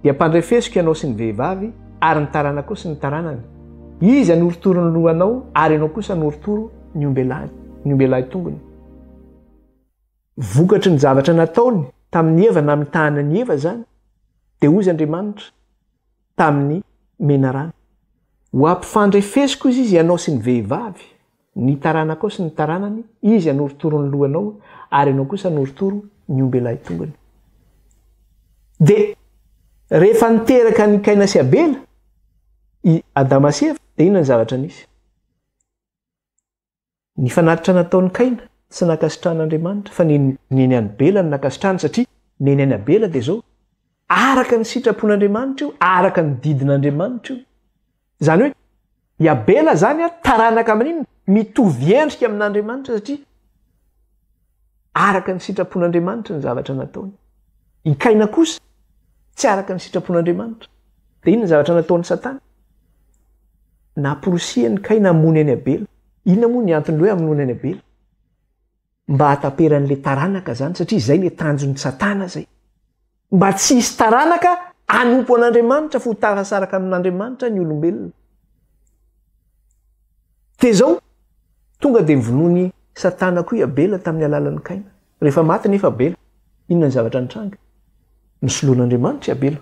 Dia ampandrefesiko ianao sy ny vehivavy, ary ny taranakao sy ny taranany. Izy hanorotoro ny lohanao, ary ianao kosa hanorotoro ny ombelahy, ny ombelahy tongony. Vokatry ny zavatra nataony tamin'i Eva namitahana an'i Eva izany, dia hozy Andriamanitra tamin'ny menarana. Ho ampifandrefesiko izy izy ianao sy ny vehivavy, Ny taranakao sy ny taranany, izy hanorotoro ny lohanao, ary ianao kosa hanorotoro ny ombelahy tongony. Dia rehefa niteraka an'i Kaina sy Abela i Adama sy Eva, dia inona ny zavatra nisy? Ny fanatitra nataon'i Kaina tsy nankasitrahan'Andriamanitra, fa ny neny an'i Bela no nankasitrahany, satria neny an'i Abela dia izao, araka ny sitrapon'Andriamanitra io, araka ny didin'Andriamanitra io. Izany hoe i Abela izany a, taranaka amin'inona? Mitovy endrika amin'Andriamanitra satria araka ny sitrapon'Andriamanitra ny zavatra nataony. I Kaina kosa tsy araka ny sitrapon'Andriamanitra. Dia inona ny zavatra nataon'i Satana? Namporisihan'i Kaina hamono an'i Abela. Inona moa ny anton'ilay hoe hamonoana an'i Abela? Mba hahataperan'ilay taranaka izany satria izay ilay tanjon'i Satana izay. Mba tsy hisy taranaka hanompo an'Andriamanitra fa ho tafasaraka amin'Andriamanitra ny olombelona. Dia izao, tonga dia novonoin'i Satana koa i Abela tamin'ny alalan'i Kaina. Rehefa maty nefa Abela, inona ny zavatra nitranga? Nosoloan'Andriamanitra i Abela.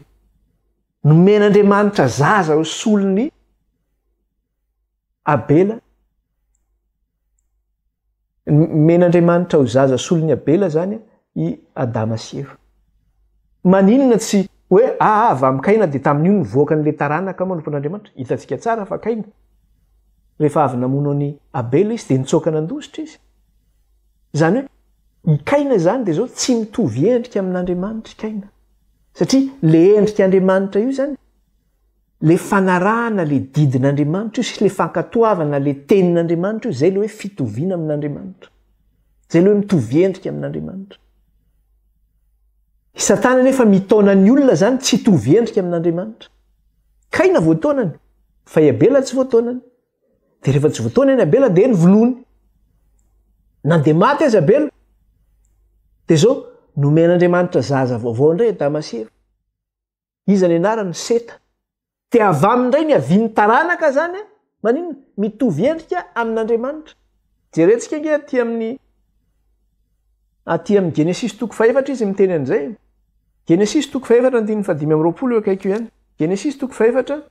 Nomen'Andriamanitra zaza ho solon'i Abela. Nomen'Andriamanitra ho zaza solon'i Abela izany i Adama sy Eva. Maninona tsy hoe aa avy amin'i Kaina dia tamin'io nivoaka an'ilay taranaka manompo an'Andriamanitra? Hitantsika tsara fa Kaina, rehefa avy namono an'i Abela izy dia nitsoaka nandositra izy. Izany hoe i Kaina izany dia izao tsy mitovy endrika amin'Andriamanitra i Kaina. Satria ilay endrik'Andriamanitra io izany Le fanarahana le didin'Andriamanitra io sy le fankatoavana le tenin'Andriamanitra io, zay le hoe fitoviana amin'Andriamanitra. Zay le hoe mitovy endrika amin'Andriamanitra. I Satana nefa mitaona ny olona zany tsy hitovy endrika amin'Andriamanitra. Kaina voataonany, fa i Abela tsy voataonany. Dia rehefa tsy voataonany Abela dia novonoiny. Na dia maty aza Abela, dia zao, nomen'Andriamanitra zaza vaovao indray Adama sy Eva. Iza ny anarany? Seta. Dia avy aminy indray ny havian'ny taranaka izany an! Maninona? Mitovy endrika amin'Andriamanitra. Jerentsika ange aty amin'ny aty amin'ny Genesisy toko fahefatra izy miteny an'izay. Genesisy toko fahefatra andininy fahadimy amby roapolo eo akaiky eo ihany. Genesisy toko fahefatra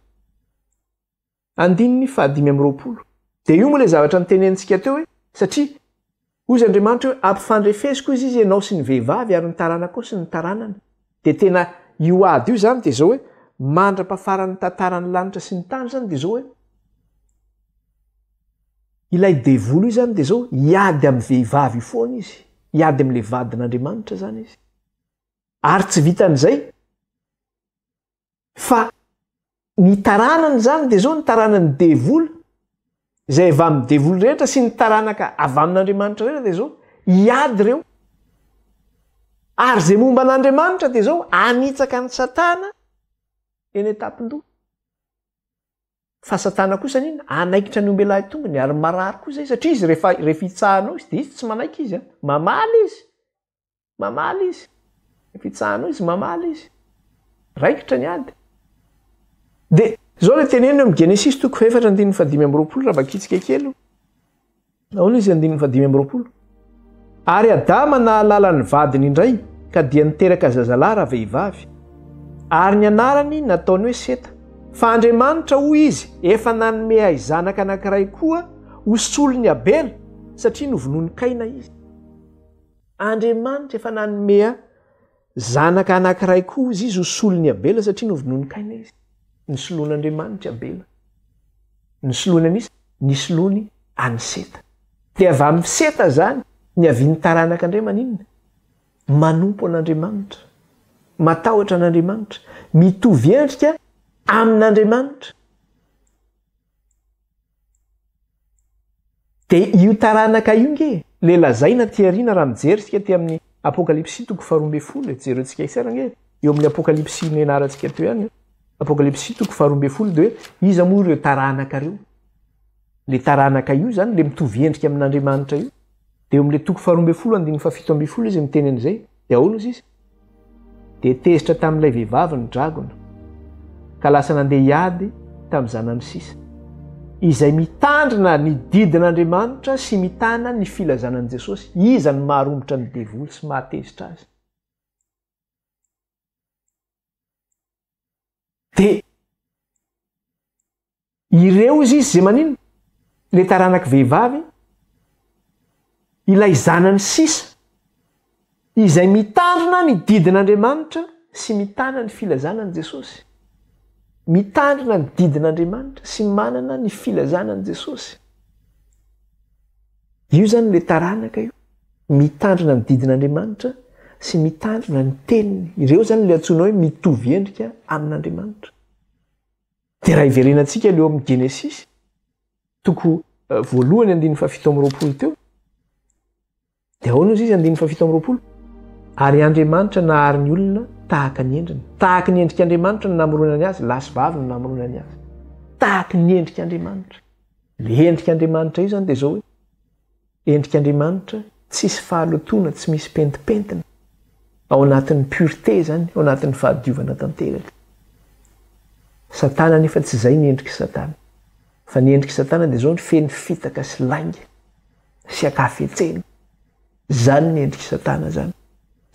Andininy fahadimy amby roapolo. Dia io moa ilay zavatra notenenintsika teo hoe, satria hozy Andriamanitra hoe, ampifandrefesiko izy izy ianao sy ny vehivavy ary ny taranakao sy ny taranany. Dia tena io ady io izany dia izao hoe, mandra-pahafaran'ny tantaran'ny lanitra sy ny tany izany dia izao hoe, ilay devoly io izany dia izao, hiady amin'ny vehivavy io foana izy, hiady amin'ilay vadin'Andriamanitra izany izy. Ary tsy vitan'izay, Fa ny taranany izany dia izao, ny taranan'ny devoly, izay avy amin'ny devoly rehetra sy ny taranaka avy amin'Andriamanitra rehetra dia izao, hiady ireo. Ary izay momba an'Andriamanitra dia izao, hanitsaka an'i Satana eny an-tampon-doha. Fa Satana kosa an'inona? Hanaikitra ny ombelahy tongony ary marary koa izay, satria izy rehefa rehefa hitsahanao izy dia izy tsy manaiky izy an, mamaly izy. Mamaly izy. Rehefa itsahanao izy, mamaly izy. Raikitra ny ady. Dia izao ilay teneniny eo amin'ny Genesisy toko fahefatra andininy fahadimy amby roapolo raha vakitsika kely. Ahoana izy andininy fahadimy amby roapolo? Ary Adama nahalala ny vadiny indray ka dia niteraka zazalahy ravehivavy. Ary ny anarany nataony hoe Seta. Fa Andriamanitra, hoy izy, efa nanome ahy zanaka anankiray koa ho solon'i Abela. satria novonoin'i Kaina izy. Andriamanitra efa nanome zanaka anankiray koa izy izy ho solon'i Abela satria novonoin'i Kaina izy. Nisoloan'Andriamanitra Abela. Nisoloany an'iza? Nisoloany an'i Seta. Dia avy amin'i Seta izany niavian'ny taranaka indray maninona? Manompo an'Andriamanitra. Matahotra an'Andriamanitra. Mitovy endrika amin'Andriamanitra. Dia io taranaka io nge le lazaina aty aoriana raha mijery isika aty amin'ny Apokalypsy toko faharoa ambinifolo e, jerentsika tsara nge eo amin'ny Apokalypsy nianarantsika teo ihany, Apokalypsy toko faharoa ambinifolo dia hoe iza moa ireo taranaka ireo? Le taranaka io zany le mitovy endrika amin'Andriamanitra io. Dia eo amin'ilay toko faharoa ambinifolo andininy fahafito ambinifolo izy miteny an'izay. Dia ahoana ozy izy? Dia tezitra tamin'ilay vehivavy ny dragona, ka lasa nandeha hiady tamin'ny zanany sisa, izay mitandrina ny didin'Andriamanitra sy mitana ny filazana an'i Jesosy. Iza no maharomotra ny devoly sy mahatezitra azy? Dia Ireo izy izy izay maninona? Ilay taranaky vehivavy, ilay zanany sisa, izay mitandrina ny didin'Andriamanitra sy mitana ny filazana an'i Jesosy. Mitandrina ny didin'Andriamanitra sy manana ny filazana an'i Jesosy. Io izany ilay taranaka io, mitandrina ny didin'Andriamanitra sy mitandrina ny teniny. Ireo izany ilay antsoina hoe mitovy endrika amin'Andriamanitra. Dia raha hiverenantsika ileo amin'ny Genesisy, toko voalohany andininy fahafito amby roapolo teo, dia ahoana ozy izy andininy fahafito amby roapolo? Ary Andriamanitra nahary ny olona tahaka ny endriny. Tahaka ny endrik'Andriamanitra no namoronany azy, lahy sy vavy no namoronany azy. Tahaka ny endrik'Andriamanitra. Le endrik'Andriamanitra io zany dia zao hoe, Endrik'Andriamanitra, tsisy fahalotoana, tsy misy pentimpentina, ao anatin'ny pureté izany, ao anatin'ny fahadiovana tanteraka. Satana anefa tsy izay ny endrik'i Satana. Fa ny endrik'i Satana dia izao ny feno fitaka sy lainga sy ankafetsena. Izany ny endrik'i Satana izany.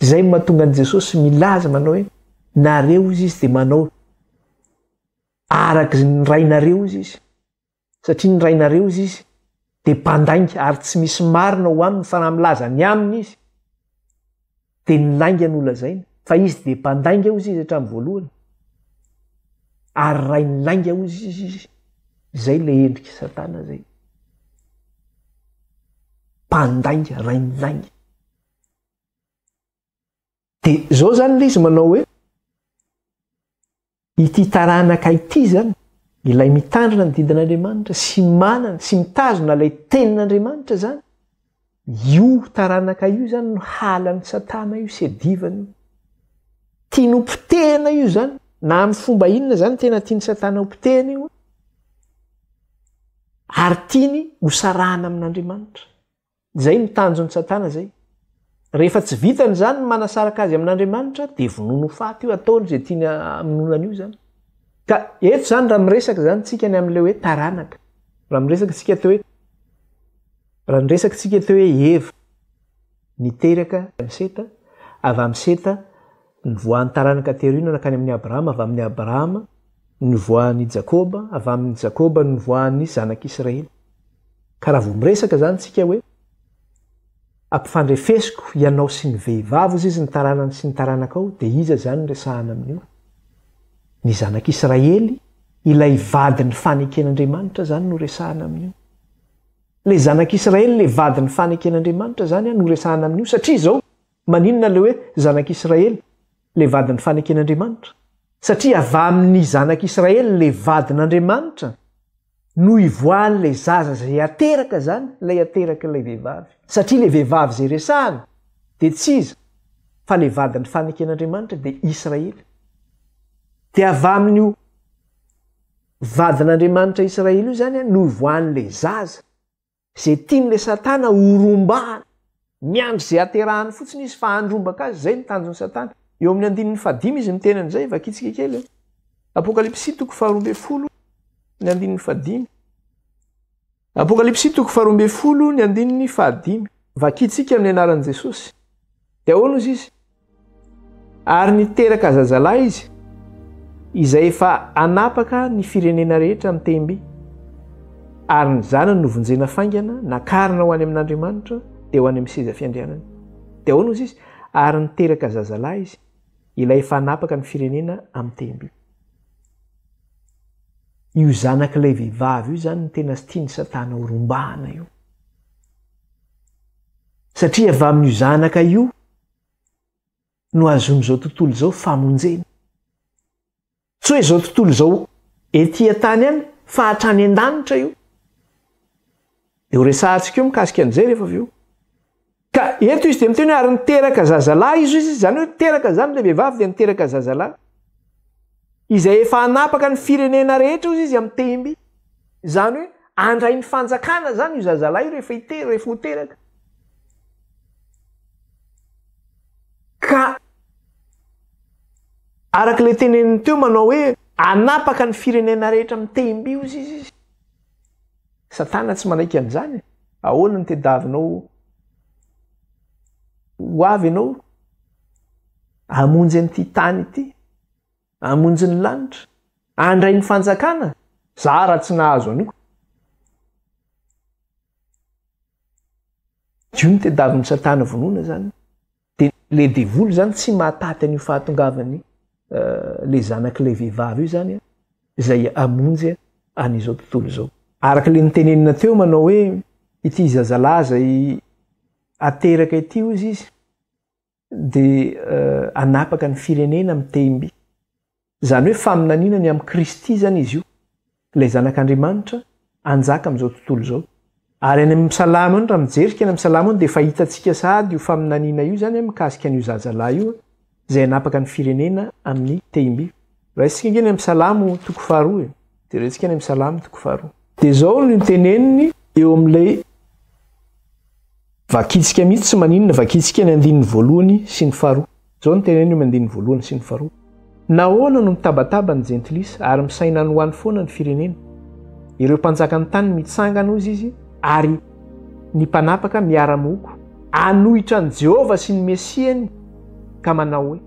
Izay no mahatonga an'i Jesosy milaza manao hoe, nareo hozy izy dia manao araka ny rainareo hozy izy. Satria ny rainareo izy izy dia mpandainga ary tsy misy marina ao aminy fa raha milaza ny aminy izy dia ny lainga no lazainy fa izy dia mpandainga hozy izy hatramin'ny voalohany ary rain'ny lainga hozy izy izy. Izay ilay endrik'i Satana izay. Mpandainga, rain'ny lainga. Dia izao izany ilay izy manao hoe Ity taranaka ity izany, ilay mitandrina ny didin'Andriamanitra sy manana sy mitazona ilay tenin'Andriamanitra izany, io taranaka io izany no halan'i Satana io sy adivany io. Tiany ho potehina io izany, na amin'ny fomba inona izany tena tian'i Satana ho potehina io, ary tiany ho sarahana amin'Andriamanitra. Izay no tanjon'i Satana izay. Rehefa tsy vitany izany ny manasaraka azy amin'Andriamanitra dia vonoiny ho faty io, ataony izay tiany hamonoana an'io izany. Ka eto izany raha miresaka izany tsika ny amin'ilay hoe taranaka, raha miresaka tsika teo hoe raha niresaka tsika teo hoe Eva niteraka an'i Seta, avy amin'i Seta nivoahan'ny taranaka aty aoriana nankany amin'i Abrahama, avy amin'i Abrahama nivoahan'i Jakoba, avy amin'i Jakoba nivoahan'ny zanak'Israely. Ka raha vao miresaka izany tsika hoe ampifandrefesiko ianao sy ny vehivavy hozy izy ny taranany sy ny taranakao dia iza izany no resahana amin'io? Ny zanak'Israely, ilay vadin'ny faneken'Andriamanitra izany no resahana amin'io. Ilay zanak'Israely, ilay vadin'ny faneken'Andriamanitra izany no resahana amin'io satria izao, maninona ilay hoe zanak'Israely, ilay vadin'ny faneken'Andriamanitra? Satria avy amin'ny zanak'Israely ilay vadin'Andriamanitra no ivoahan'ilay zaza izay ateraka izany, ilay aterak'ilay vehivavy. Satria ilay vehivavy izay resahana dia tsy iza fa ilay vadin'ny faneken'Andriamanitra dia Israely. Dia avy amin'io vadin'Andriamanitra Israely io izany no ivoahan'ilay zaza izay tian'ilay Satana horombahana. Miandry izay haterahany fotsiny izy fa handrombaka azy, izay no tanjon'i Satana. Eo amin'ny andininy fahadimy izy miteny an'izay, vakintsika kely. Apokalypsy toko faharoa ambinifolo ny andininy fahadimy. Apokalypsy toko faharoa ambinifolo ny andininy fahadimy. Vakintsika amin'ny anaran'i Jesosy. Dia ahoana ozy izy? Ary niteraka zazalahy izy, izay efa hanapaka ny firenena rehetra amin'ny tehim-by. Ary ny zanany novonjena faingana, nakarina ho any amin'Andriamanitra, dia ho any amin'ny seza fiandrianany. Dia ahoana hozy izy? Ary niteraka zazalahy izy, ilay efa hanapaka ny firenena amin'ny tehim-by. Io zanak'ilay vehivavy io izany no tena tian'i Satana ho rombahana io. Satria avy amin'io zanaka io no ahazoan'izao tontolo izao famonjena. Tsy hoe izao tontolo izao ety an-tany ihany fa hatrany an-danitra io. Dia ho resahantsika eo mikasika an'izay rehefa avy eo. Ka eto izy dia miteny hoe ary niteraka zazalahy izy izy, izany hoe teraka izany ilay vehivavy dia niteraka zazalahy. Izay efa hanapaka ny firenena rehetra hozy izy amin'ny tehim-by. Izany hoe handray ny fanjakana izany io zazalahy io rehefa hiteraka, rehefa ho teraka. Ka araka ilay teneniny teo manao hoe hanapaka ny firenena rehetra amin'ny tehim-by hozy izy izy. Satana tsy manaiky an'izany e. Ahoana no tediavinao ho avy ianao hamonjy an'ity tany ity, hamonjy ny lanitra, handray ny fanjakana? Za raha tsy nahazo an'io. Io no tediavin'i Satana vonoina zany. Dia le devoly zany tsy mahataty an'io fahatongavan'ny le zanak'ilay vehivavy io zany izay hamonjy an'izao tontolo izao. Araka le nitenenina teo manao hoe ity zazalahy izay ateraka ity hozy izy dia hanapaka ny firenena amin'ny tehim-by. Izany hoe faminaniana ny amin'i Kristy izany izy io, ilay Zanak'Andriamanitra hanjaka amin'izao tontolo izao. Ary any amin'ny Salamo any, raha mijery isika any amin'ny Salamo any dia efa hitantsika sahady io faminaniana io izany mikasika an'io zazalahy io izay hanapaka ny firenena amin'ny tehim-by. Raisintsika ange ny amin'ny Salamo toko faharoa e. Jerentsika any amin'ny Salamo toko faharoa. Dia izao no teneniny eo amin'ilay vakintsika mihitsy, tsy maninona, vakintsika ny andininy voalohany sy ny faharoa. Izao no teneniny eo amin'ny andininy voalohany sy ny faharoa. Nahoana no mitabataba ny jentilisa ary misaina any ho any foana ny firenena? Ireo mpanjakan'ny tany mitsangana, hozy izy, ary ny mpanapaka miara-moko hanohitra an'i Jehovah sy ny Mesiany, ka manao hoe,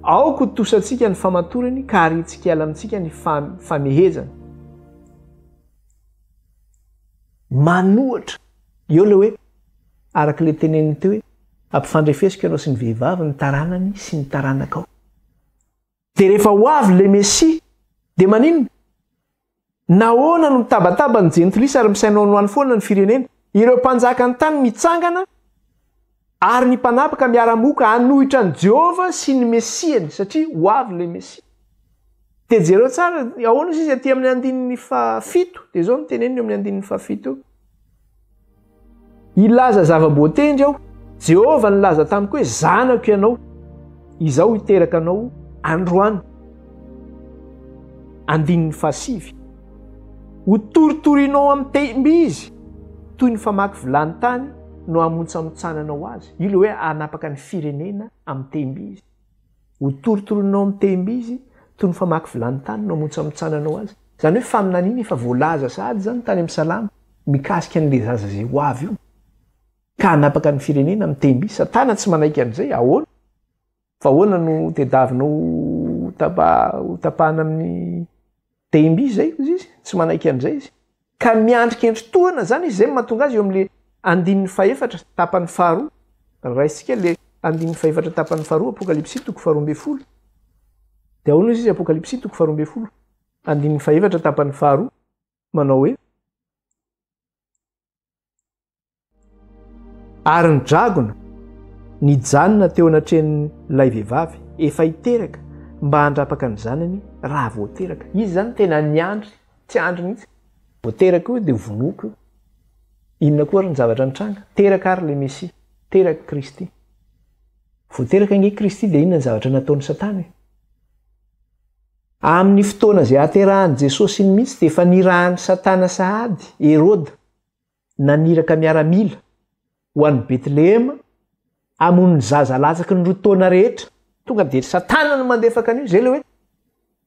Aoka ho tosantsika ny famatorany ka hariantsika hiala amintsika ny famehezany. Manohatra. Eo ilay hoe, araka ilay teneniny teo hoe, ampifandrefesiko ianao sy ny vehivavy, ny taranany sy ny taranakao. Dia rehefa ho avy ilay Mesia, dia maninona? Nahoana no mitabataba ny jentilisa ary misaina ho any foana ny firenena? Ireo mpanjakan'ny tany mitsangana ary ny mpanapaka miara-moka hanohitra an'i Jehovah sy ny Mesiany, satria ho avy ilay Mesia. Dia jereo tsara, ahoana izy aty amin'ny andininy fahafito? Dia izao no teneniny eo amin'ny andininy fahafito eo. Hilaza zava-boatendry aho. Jehovah nilaza tamiko hoe, Zanako ianao, izaho hiteraka anao androany. Andininy fahasivy. Ho toritorinao amin'ny tehim-by izy, toy ny famaky vilany tany no hamontsamontsananao azy. Io ilay hoe hanapaka ny firenena amin'ny tehim-by izy. Ho torotoroinao amin'ny tehim-by izy, toy ny famaky vilany tany no hamontsamontsananao azy. Izany hoe faminaniana efa voalaza sahady izany tany amin'ny Salamo, mikasika an'ilay zaza izay ho avy io, ka hanapaka ny firenena amin'ny tehim-by. Satana tsy manaiky an'izay, ahoana? Fa ahoana no tediavinao ho tapahana amin'ny Tehim-by izay, hozy izy, tsy manaiky an'izay izy. Ka miandry kendry tohana izany izy, izay no mahatonga azy eo amin'ilay andininy fahefatra, tapany faharoa. Raisintsika ilay andininy fahefatra tapany faharoa, Apokalypsy toko faharoa ambin'ny folo. Dia ahoana hozy izy, Apokalypsy toko faharoa ambin'ny folo, andininy fahefatra tapany faharoa, manao hoe. Ary ny dragona nijanona teo anatrehan'ilay vehivavy efa hiteraka mba handrapaka ny zanany raha vao teraka. Izy izany tena niandry, tsy andry mihitsy. Vao teraka io dia vonoiko io. Inona koa ary ny zavatra nitranga? Teraka ary ilay Mesia, teraka Kristy. Vao teraka ange Kristy dia inona ny zavatra nataon'i Satana e? Amin'ny fotoana izay hahaterahan'i Jesosy iny mihitsy dia efa nirahan'i Satana sahady Heroda naniraka miaramila ho any Betlehema hamono ny zaza latsaky ny roa taona rehetra. Tonga dia Satana no mandefaka an'io. Izay ilay hoe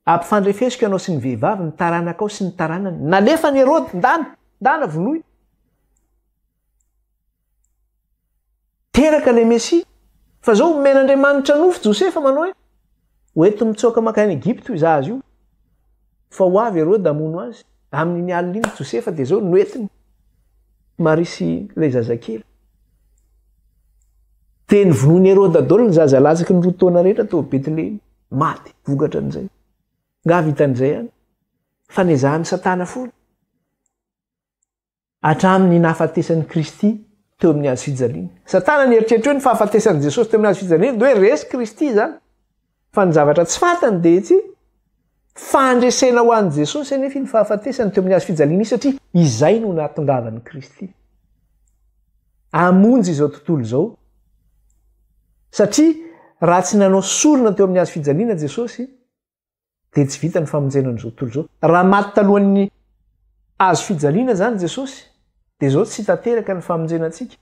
ampifandrefesiko ianao sy ny vehivavy, ny taranakao sy ny taranany. Nalefany Heroda, ndana, ndana vonoy. Teraka ilay Mesia. Fa izao omen'Andriamanitra nofy Josefa manao hoe hoento mitsoaka mankany Egypta io zaza io. Fa ho avy Heroda hamono azy. Amin'iny alina iny Josefa dia izao noentiny Maria sy ilay zazakely. Dia novonoin'i Heroda daholo ny zaza latsaky ny roa taona rehetra tao Betlehema. Maty vokatra an'izay. Nga vitan'izay ihany? Fa nezahan'i Satana foana. Hatramin'ny nahafatesan'i Kristy teo amin'ny hazo fijaliana. Satana nieritreritra hoe ny fahafatesan'i Jesosy teo amin'ny hazo fijaliana dia hoe resy Kristy izany. Fa ny zavatra tsy fantany dia tsy fandresena ho an'i Jesosy anefa iny fahafatesany teo amin'ny hazo fijaliana iny satria izay no nahatongavan'i Kristy. Hamonjy izao tontolo izao. Satria raha tsy nanao sorona teo amin'ny hazo fijaliana Jesosy, dia tsy vita ny famonjena an'izao tontolo izao. Raha maty talohan'ny hazo fijaliana izany Jesosy, dia izao tsy tanteraka ny famonjena antsika.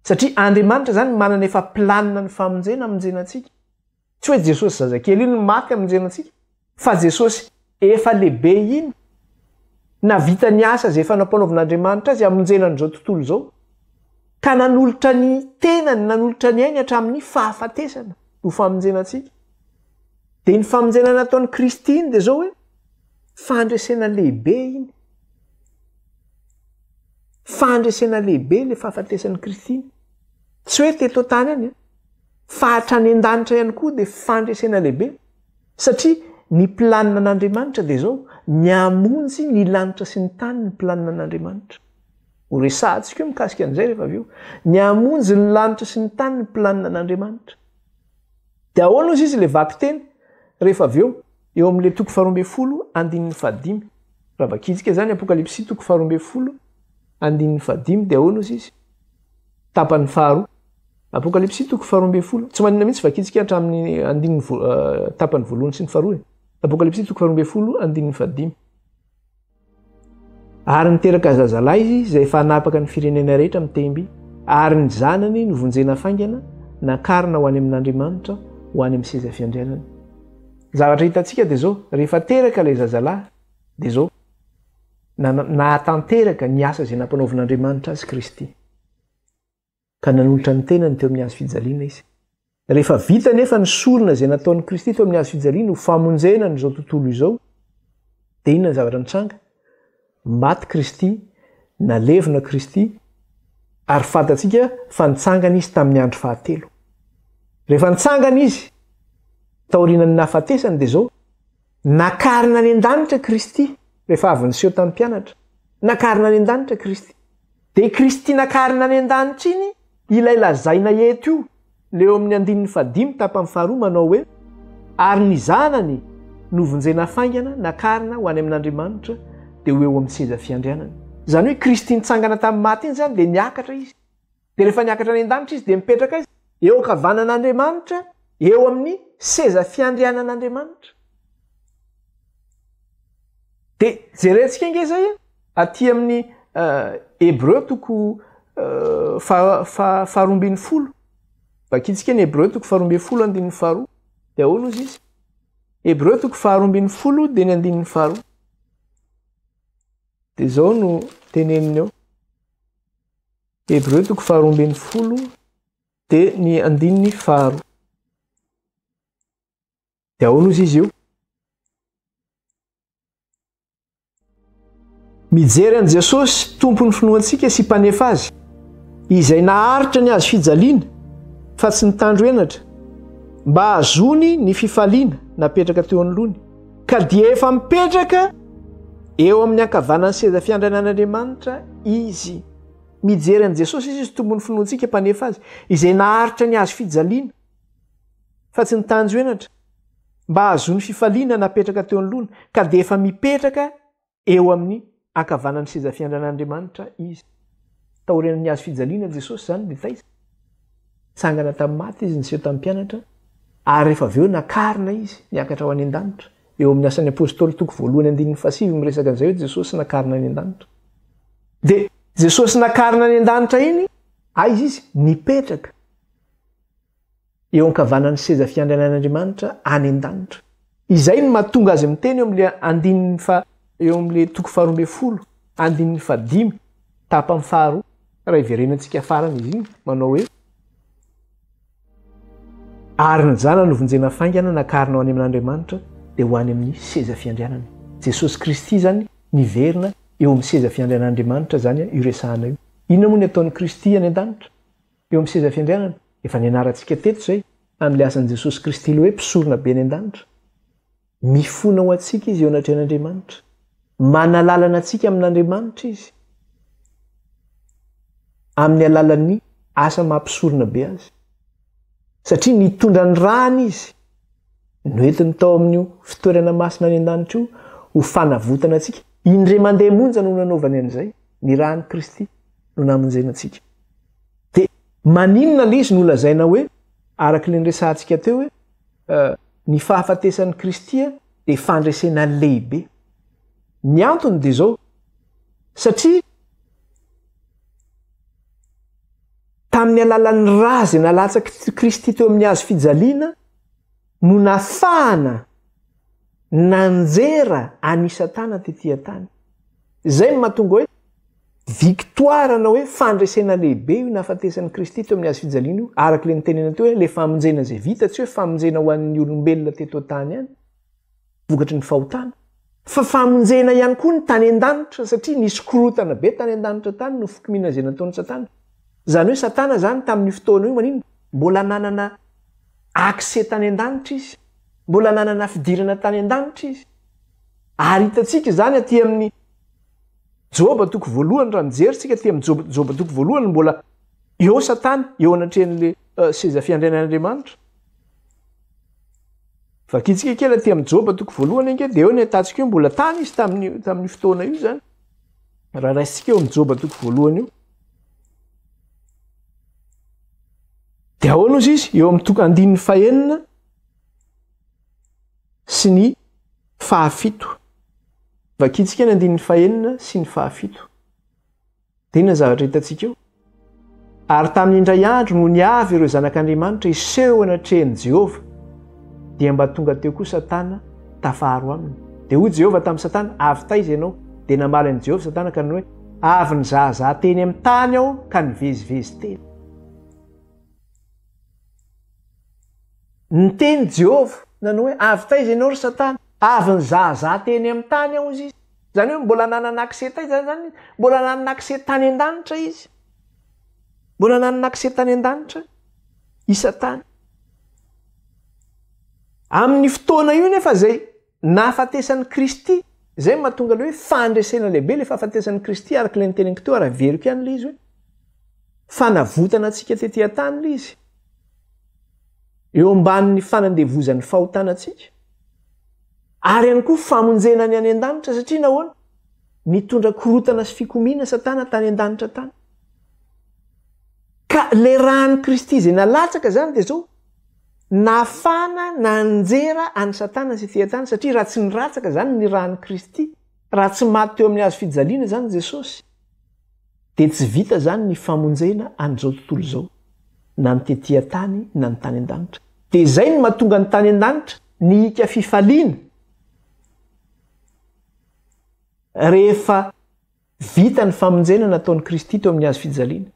Satria Andriamanitra izany manana efa planina ny famonjena hamonjena antsika. Tsy hoe Jesosy zazakely iny no maty hamonjena antsika, fa Jesosy efa lehibe iny, navita ny asa izay efa nampanaovin'Andriamanitra azy hamonjena an'izao tontolo izao, ka nanolotra ny tenany, nanolotra ny ainy hatramin'ny fahafatesana ho famonjena antsika. Dia iny famonjena nataon'i Kristy iny dia izao hoe fandresena lehibe iny. Fandresena lehibe ilay fahafatesan'i Kristy iny. Tsy hoe teto an-tany ihany, fa hatrany an-danitra ihany koa dia fandresena lehibe. Satria ny planina an'Andriamanitra dia izao, ny hamonjy ny lanitra sy ny tany ny planina an'Andriamanitra. Ho resahantsika eo mikasika an'izay rehefa avy eo. Ny hamonjy ny lanitra sy ny tany ny planina an'Andriamanitra. Dia ahoana ozy izy ilay vakiteny rehefa avy eo, eo amin'ilay toko faharoambinifolo andininy fahadimy. Raha vakintsika izany Apokalypsy toko faharoambinifolo andininy fahadimy dia ahoana ozy izy? Tapany faharoa. Apokalypsy toko faharoambinifolo. Tsy maninona mihitsy vakintsika hatramin'ny andininy tapany voalohany sy ny faharoa e. Apokalypsy toko faharoambinifolo andininy fahadimy. Ary niteraka zazalahy izy izay efa hanapaka ny firenena rehetra amin'ny tehim-by, ary ny zanany novonjena faingana, nakarina ho any amin'Andriamanitra, ho any amin'ny seza fiandrianany. Ny zavatra hitantsika dia izao, rehefa teraka ilay zazalahy, dia izao, nahatanteraka ny asa izay nampanaovin'Andriamanitra azy Kristy. Ka nanolotra ny tenany teo amin'ny hazo fijaliana izy. Rehefa vita anefa ny sorona izay nataon'i Kristy teo amin'ny hazo fijaliana ho famonjena an'izao tontolo izao, dia inona ny zavatra nitranga? Maty Kristy, nalevina Kristy, ary fantatsika fa nitsangana izy tamin'ny andro fahatelo. Rehefa nitsangana izy, taorian'ny nahafatesany dia izao, nakarina any an-danitra Kristy, rehefa avy niseho tamin'ny mpianatra. Nakarina any an-danitra Kristy. Dia i Kristy nakarina any an-danitra iny ilay lazaina eto io, ilay eo amin'ny andininy fahadimy tapany faharoa manao hoe, Ary ny Zanany novonjena faingana nakarina ho any amin'Andriamanitra dia ho eo amin'ny seza fiandrianany. Izany hoe Kristy nitsangana tamin'ny maty iny izany dia niakatra izy. Dia rehefa niakatra any an-danitra izy dia mipetraka aiza? Eo ankavanan'Andriamanitra, eo amin'ny seza fiandrianan'Andriamanitra. Dia jerentsika ange izay e, aty amin'ny Hebreo toko faharoambinifolo. Vakintsika ny Hebreo toko faharoambinifolo andininy faharoa. Dia ahoana ozy izy? Hebreo toko faharoambinifolo dia ny andininy faharoa. Dia izao no teneniny eo. Hebreo toko faharoambinifolo dia ny andininy faharoa. Dia ahoana ozy izy io? Mijery an'i Jesosy, Tompon'ny finoantsika sy Mpanefa azy, izay naharitra ny hazo fijaliana, fa tsy nitandro henatra, mba hahazoany ny fifaliana napetraka teo anoloany, ka dia efa mipetraka eo amin'ny ankavanan'ny seza fiandrianan'Andriamanitra izy. Mijery an'i Jesosy izy, izy Tompon'ny finoantsika, Mpanefa azy, izay naharitra ny hazo fijaliana, fa tsy nitanjo henatra, mba hahazoany fifaliana napetraka teo anoloany, ka dia efa mipetraka eo amin'ny ankavanan'ny seza fiandran'Andriamanitra izy. Taorian'ny hazo fijaliana Jesosy izany dia taiza? Nitsangana tamin'ny maty izy, niseho tamin'ny mpianatra, ary rehefa avy eo nakarina izy, niakatra ho any an-danitra. Eo amin'ny Asan'ny Apostoly toko voalohany andininy fahasivy miresaka an'izay hoe Jesosy nakarina any an-danitra. Dia Jesosy nakarina any an-danitra iny, aiza izy? Nipetraka. eo ankavanan'ny seza fiandrianan'Andriamanitra any an-danitra. Izay no mahatonga azy miteny eo amin'ilay andininy fa eo amin'ilay toko faharoambinifolo, andininy fahadimy, tapany faharoa, raha hiverenantsika farany izy iny, manao hoe, Ary ny Zanany novonjena faingana nakarina ho any amin'Andriamanitra dia ho any amin'ny seza fiandrianany. Jesosy Kristy izany. Niverina eo amin'ny seza fiandrianan'Andriamanitra izany io resahana io. Inona moa ny ataon'i Kristy any an-danitra? Eo amin'ny seza fiandrianana? Efa nianarantsika teto izay, amin'ilay asan'i Jesosy Kristy ilay hoe mpisorona be any an-danitra. Mifona ho antsika Izy eo anatrehan'Andriamanitra. Manalalana antsika amin'Andriamanitra Izy. Amin'ny alalan'ny asa maha mpisorona be Azy. Satria nitondra ny rany Izy. Noentiny tao amin'io fitoerana masina any an-danitra io ho fanavotana antsika. Indray mandeha monja no nanaovany an'izay. Ny ran'i Kristy no namonjena antsika. Dia maninona ilay izy no lazaina hoe, araka ilay niresahantsika teo hoe, ny fahafatesan'i Kristy dia fandresena lehibe. Ny antony dia izao, satria tamin'ny alalan'ny ra izay nalatsak'i Kristy teo amin'ny hazo fijaliana no nafahana nanjera an'i Satana tetỳ an-tany. Izay no mahatonga hoe victoire na hoe fandresena lehibe io nahafatesan'i Kristy teo amin'ny hazo fijaliana io, araka ilay nitenenana teo hoe ilay famonjena izay vita, tsy hoe famonjena ho an'ny olombelona teto an-tany ihany, vokatry ny fahotana, fa famonjena ihany koa ny tany an-danitra, satria nisy korontana be tany an-danitra tany noho fikomiana izay nataon'i Satana. Izany hoe Satana izany tamin'io fotoana io maninona? Mbola nanana accès tany an-danitra izy, mbola nanana fidirana tany an-danitra izy. Ary hitantsika izany aty amin'ny Joba toko voalohany, raha mijery tsika aty amin'ny Joba, Joba toko voalohany, mbola eo Satana, eo anatrehan'le eh, seza fiandrianan'Andriamanitra. Vakintsika kely aty amin'ny Joba toko voalohany ange, dia eo ny ahitantsika eo mbola tany izy tamin'ny tamin'io fotoana io izany. Raha raisintsika eo amin'ny Joba toko voalohany io. Dia ahoana ozy izy? Eo amin'ny toko andininy fahenina sy ny fahafito. Vakintsika ny andininy fahenina sy ny fahafito. Dia inona ny zavatra hitantsika eo? Ary tamin'ny indray andro nony avy ireo zanak'Andriamanitra hiseho eo anatrehan'i Jehovah, dia mba tonga teo koa Satana tafaharo aminy. Dia hoy Jehovah tamin'i Satana, Avy taiza ianao? Dia namaly an'i Jehovah Satana ka nanao hoe, Avy nizahazaha teny amin'ny tany aho ka nivezivezy teny. Niteny Jehovah, nanao hoe, Avy taiza ianao, ry Satana? Avy nizahazaha teny amin'ny tany aho, hoy izy. Izany hoe mbola nanana accès taiza izany izy? Mbola nanana accès tany an-danitra izy. Mbola nanana accès tany an-danitra i Satana. Amin'ny fotoana io nefa izay nahafatesan'i Kristy, izay no mahatonga ilay hoe fandresena lehibe ilay fahafatesan'i Kristy araka ilay niteneniko teo ary averiko ihany ilay izy hoe fanavotana antsika tety an-tany ilay izy. Eo ambanin'ny fanandevozan'ny fahotana antsika. Ary ihany koa famonjena ny any an-danitra satria nahoana? Nitondra korotana sy fikomiana Satana tany an-danitra tany. Ka ilay ràn'i Kristy izay nalatsaka izany dia izao, nafana nanjera an'i Satana sy ety an-tany satria raha tsy niratsaka izany ny ràn'i Kristy, raha tsy maty teo amin'ny hazo fijaliana izany Jesosy, dia tsy vita izany ny famonjena an'izao tontolo izao, na ny tety an-tany na ny tany an-danitra. Dia izay no mahatonga ny tany an-danitra nihika fifaliana rehefa vita ny famonjena nataon'i Kristy teo amin'ny hazo fijaliana.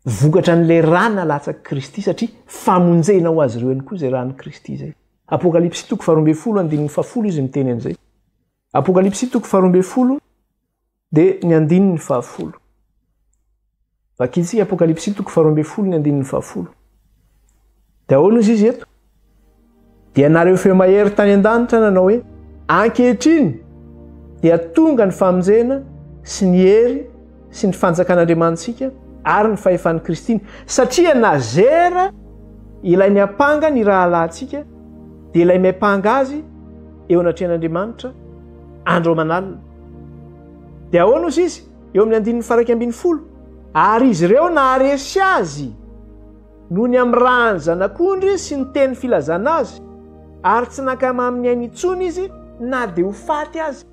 Vokatra an'ilay rà nalatsak'i Kristy satria famonjena ho azy ireo ihany koa izay ràn'i Kristy izay. Apokalypsy toko faharoambinifolo andininy fahafolo izy miteny an'izay. Apokalypsy toko faharoambinifolo dia ny andininy fahafolo. Vakintsika Apokalypsy toko faharoambinifolo ny andininy fahafolo. Dia ahoana izy izy eto? Dia nareo feo mahery tany an-danitra nanao hoe, Ankehitriny dia tonga ny famonjena sy ny hery sy ny fanjakan'Andriamanitsika ary ny fahefan'i Kristiny, satria nazera ilay miampanga ny rahalahintsika, dia ilay miampanga azy eo anatrehan'Andriamanitra andro aman'alina. Dia ahoana ozy izy? Eo amin'ny andininy faha-11, Ary izy ireo naharesy azy noho ny amin'ny ràn'ny Zanak'ondry sy ny teny filazana azy, ary tsy nankamamy ny ainy intsony izy na dia ho faty aza.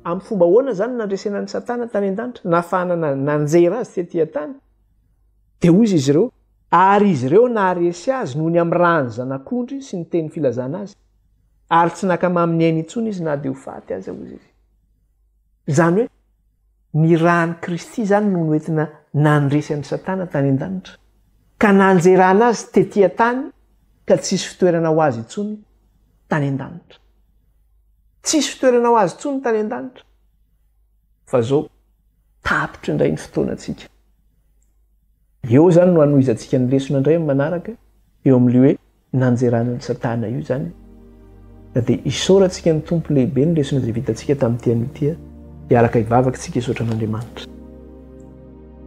Amin'ny fomba ahoana izany no nandresena an'i Satana tany an-danitra, nahafahana nanjera azy tetỳ an-tany? Dia hoy izy ireo, Ary izy ireo naharesy azy noho ny amin'ny ràn'ny Zanak'ondry sy ny teny filazana azy, ary tsy nankamamy ny ainy intsony izy na dia ho faty aza, hoy izy. Izany hoe, Ny ràn'i Kristy izany no noentina nandresy an'i Satana tany an-danitra, ka nanjerana azy tetỳ an-tany ka tsisy fitoerana ho azy intsony tany an-danitra. Tsisy fitoerana ho azy intsony tany an-danitra. Fa zao tapitra indray ny fotoanantsika. Eo izany no hanohizantsika ny lesona indray amin'ny manaraka, eo amin'ilay hoe nanjerana an'i Satana io izany. Na dia isaorantsika ny Tompo lehibe ny lesona izay vitantsika tamin'ity anio ity, hiaraka hivavaka isika hisaotra an'Andriamanitra.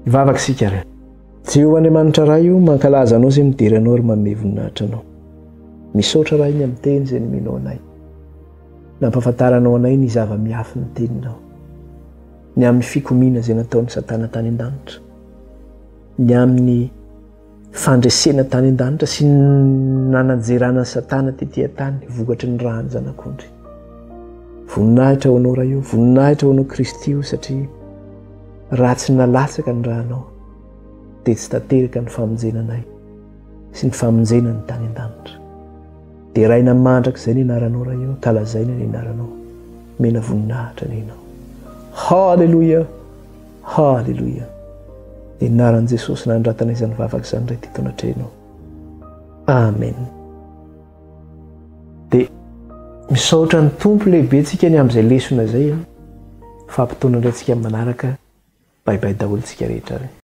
Hivavaka isika ary. Jehovah Andriamanitra Ray o, mankalaza Anao izay midera Anao ary manome voninahitra Anao. Misaotra Ray ny amin'ny teny izay nomenao anay. Nampahafantaranao anay ny zava-miafin'ny teninao. Ny amin'ny fikomiana izay nataon'i Satana tany an-danitra. Ny amin'ny fandresena tany an-danitra sy ny nananjerana an'i Satana tety an-tany vokatry ny ràn'ny Zanak'ondry. Voninahitra ho Anao Ray o, voninahitra ho Anao Kristy o, satria raha tsy nalatsaka ny rànao dia tsy tanteraka ny famonjena anay sy ny famonjena ny tany an-danitra. Deraina mandrakizay ny anaranao Ray o, kalazaina ny anaranao, mena voninahitra ny Ianao. Haleloia, haleloia. Ny anaran'i Jesosy nanoratana izany vavaka izany Ray teto anatrehanao. Amen. Dia misaotra ny Tompo lehibe tsika ny amin'izay lesona izay an. Fampitaona indray tsika amin'ny manaraka. Bye bye daholo tsika rehetra ary.